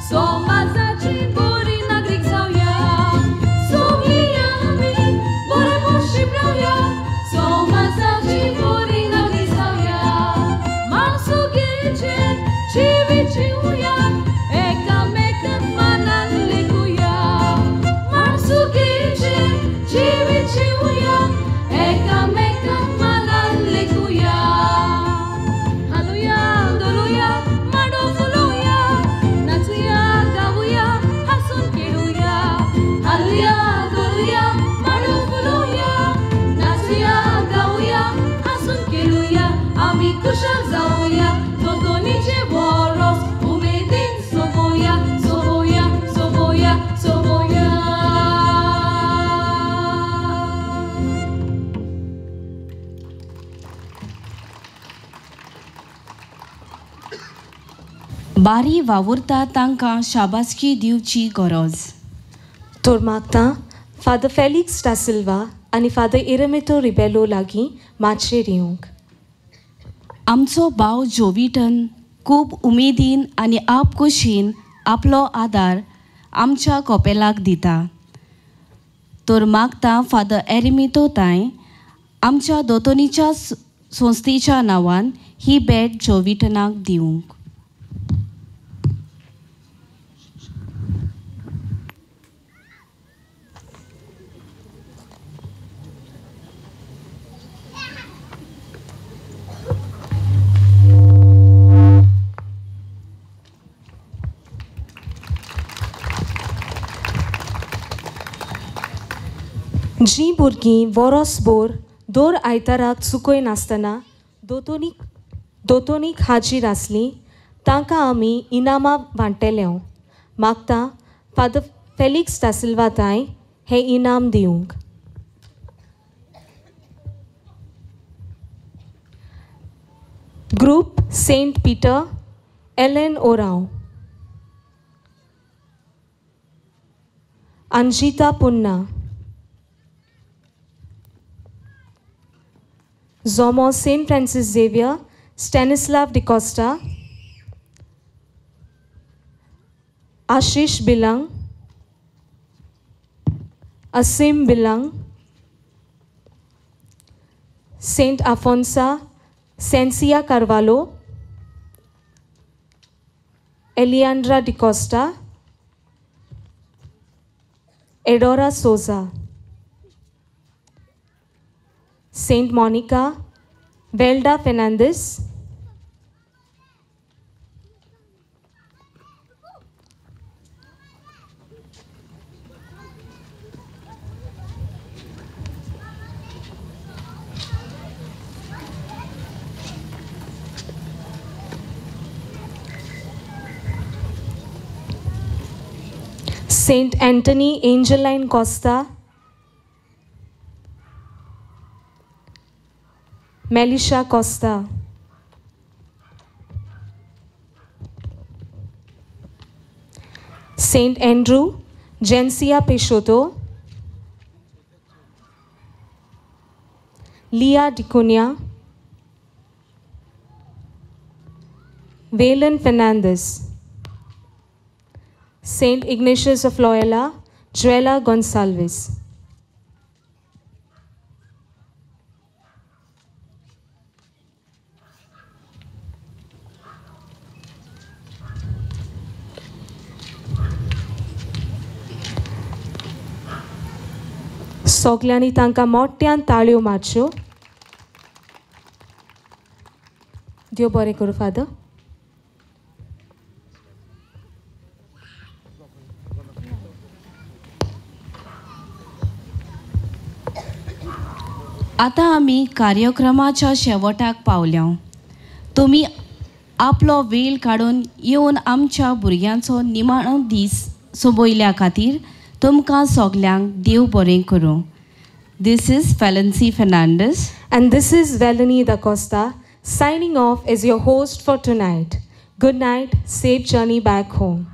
A: समाजाची बरी नागरीक जावया सगळीं आमी बरें शिंपडावया समाजाची बरी नागरीक जावया. माणसुगेचे जिवीत जिवया एकामेकांक मानान लेखुया माणसुगेचे जिवीत जिवया एकामेकांक मानान लेखुया. हालुया धोलुया मांडो फुलोवया नाचुया गावुया हांसून खेळुया हालुया धोलुया मांडो फुलोवया नाचुया गावुया हांसून खेळुया आमी खुशाल जावया दोतोनीचे वरोस उमेदीन सोबोया सोबोया सोबोया सोबोया.
D: बारी वावुरता तांकां शाबासकी दिवची गरज.
C: तर मागता फादर फेलिक्स दा सिल्वा आनी फादर इरमेतो रिबेलो लागीं मातशेर येवंक.
D: आमचो भाव जोविटन खूब उमेदीन आनी आपखुशीन आपलो आदार आमच्या कपेलाक दिता. तर मागता फादर एरमितो ताय आमच्या दोतोनीच्या संस्थेच्या नांवान ही भेट जोविटनाक दिवंक.
C: जीं भुरगीं वरोसभर दर आयताराक चुकय नासतना दोतोनीक हाजीर आसलीं तांकां आमी इनामां वांट्टले. मागता फादर फेलिक्स दा सिल्वा ताय हें इनाम दिवंक. Group Saint Peter, Ellen Orao, Anjita Punna, Zomo Saint Francis Xavier, Stanislav D'Costa, Ashish Bilang, Asim Bilang, Saint Afonso, Sensia Carvalho, Eliandra D'Costa, Edora Souza, Saint Monica, Velda Fernandes, Saint Anthony, Angeline Costa, Melisha Costa, Saint Andrew, Jensia Peixoto, Leah D'Cunha, Valen Fernandez, Saint Ignatius of Loyola, Joella Gonsalves. सगल्यांनी तांकां मोठ्यान ताळयो मारच्यो. देव बरें करूं father.
D: आतां आमी कार्यक्रमाच्या शेवटाक पावल्या. तुमी आपलो वेळ काडून येवन आमच्या भुरग्यांचो निमाणो दीस सोंपयल्या खातीर तुमकां सगल्यांक देव बरें करूं. This is Felancy Fernandes
C: and this is Velani D'Costa signing off as your host for tonight. Good night, safe journey back home.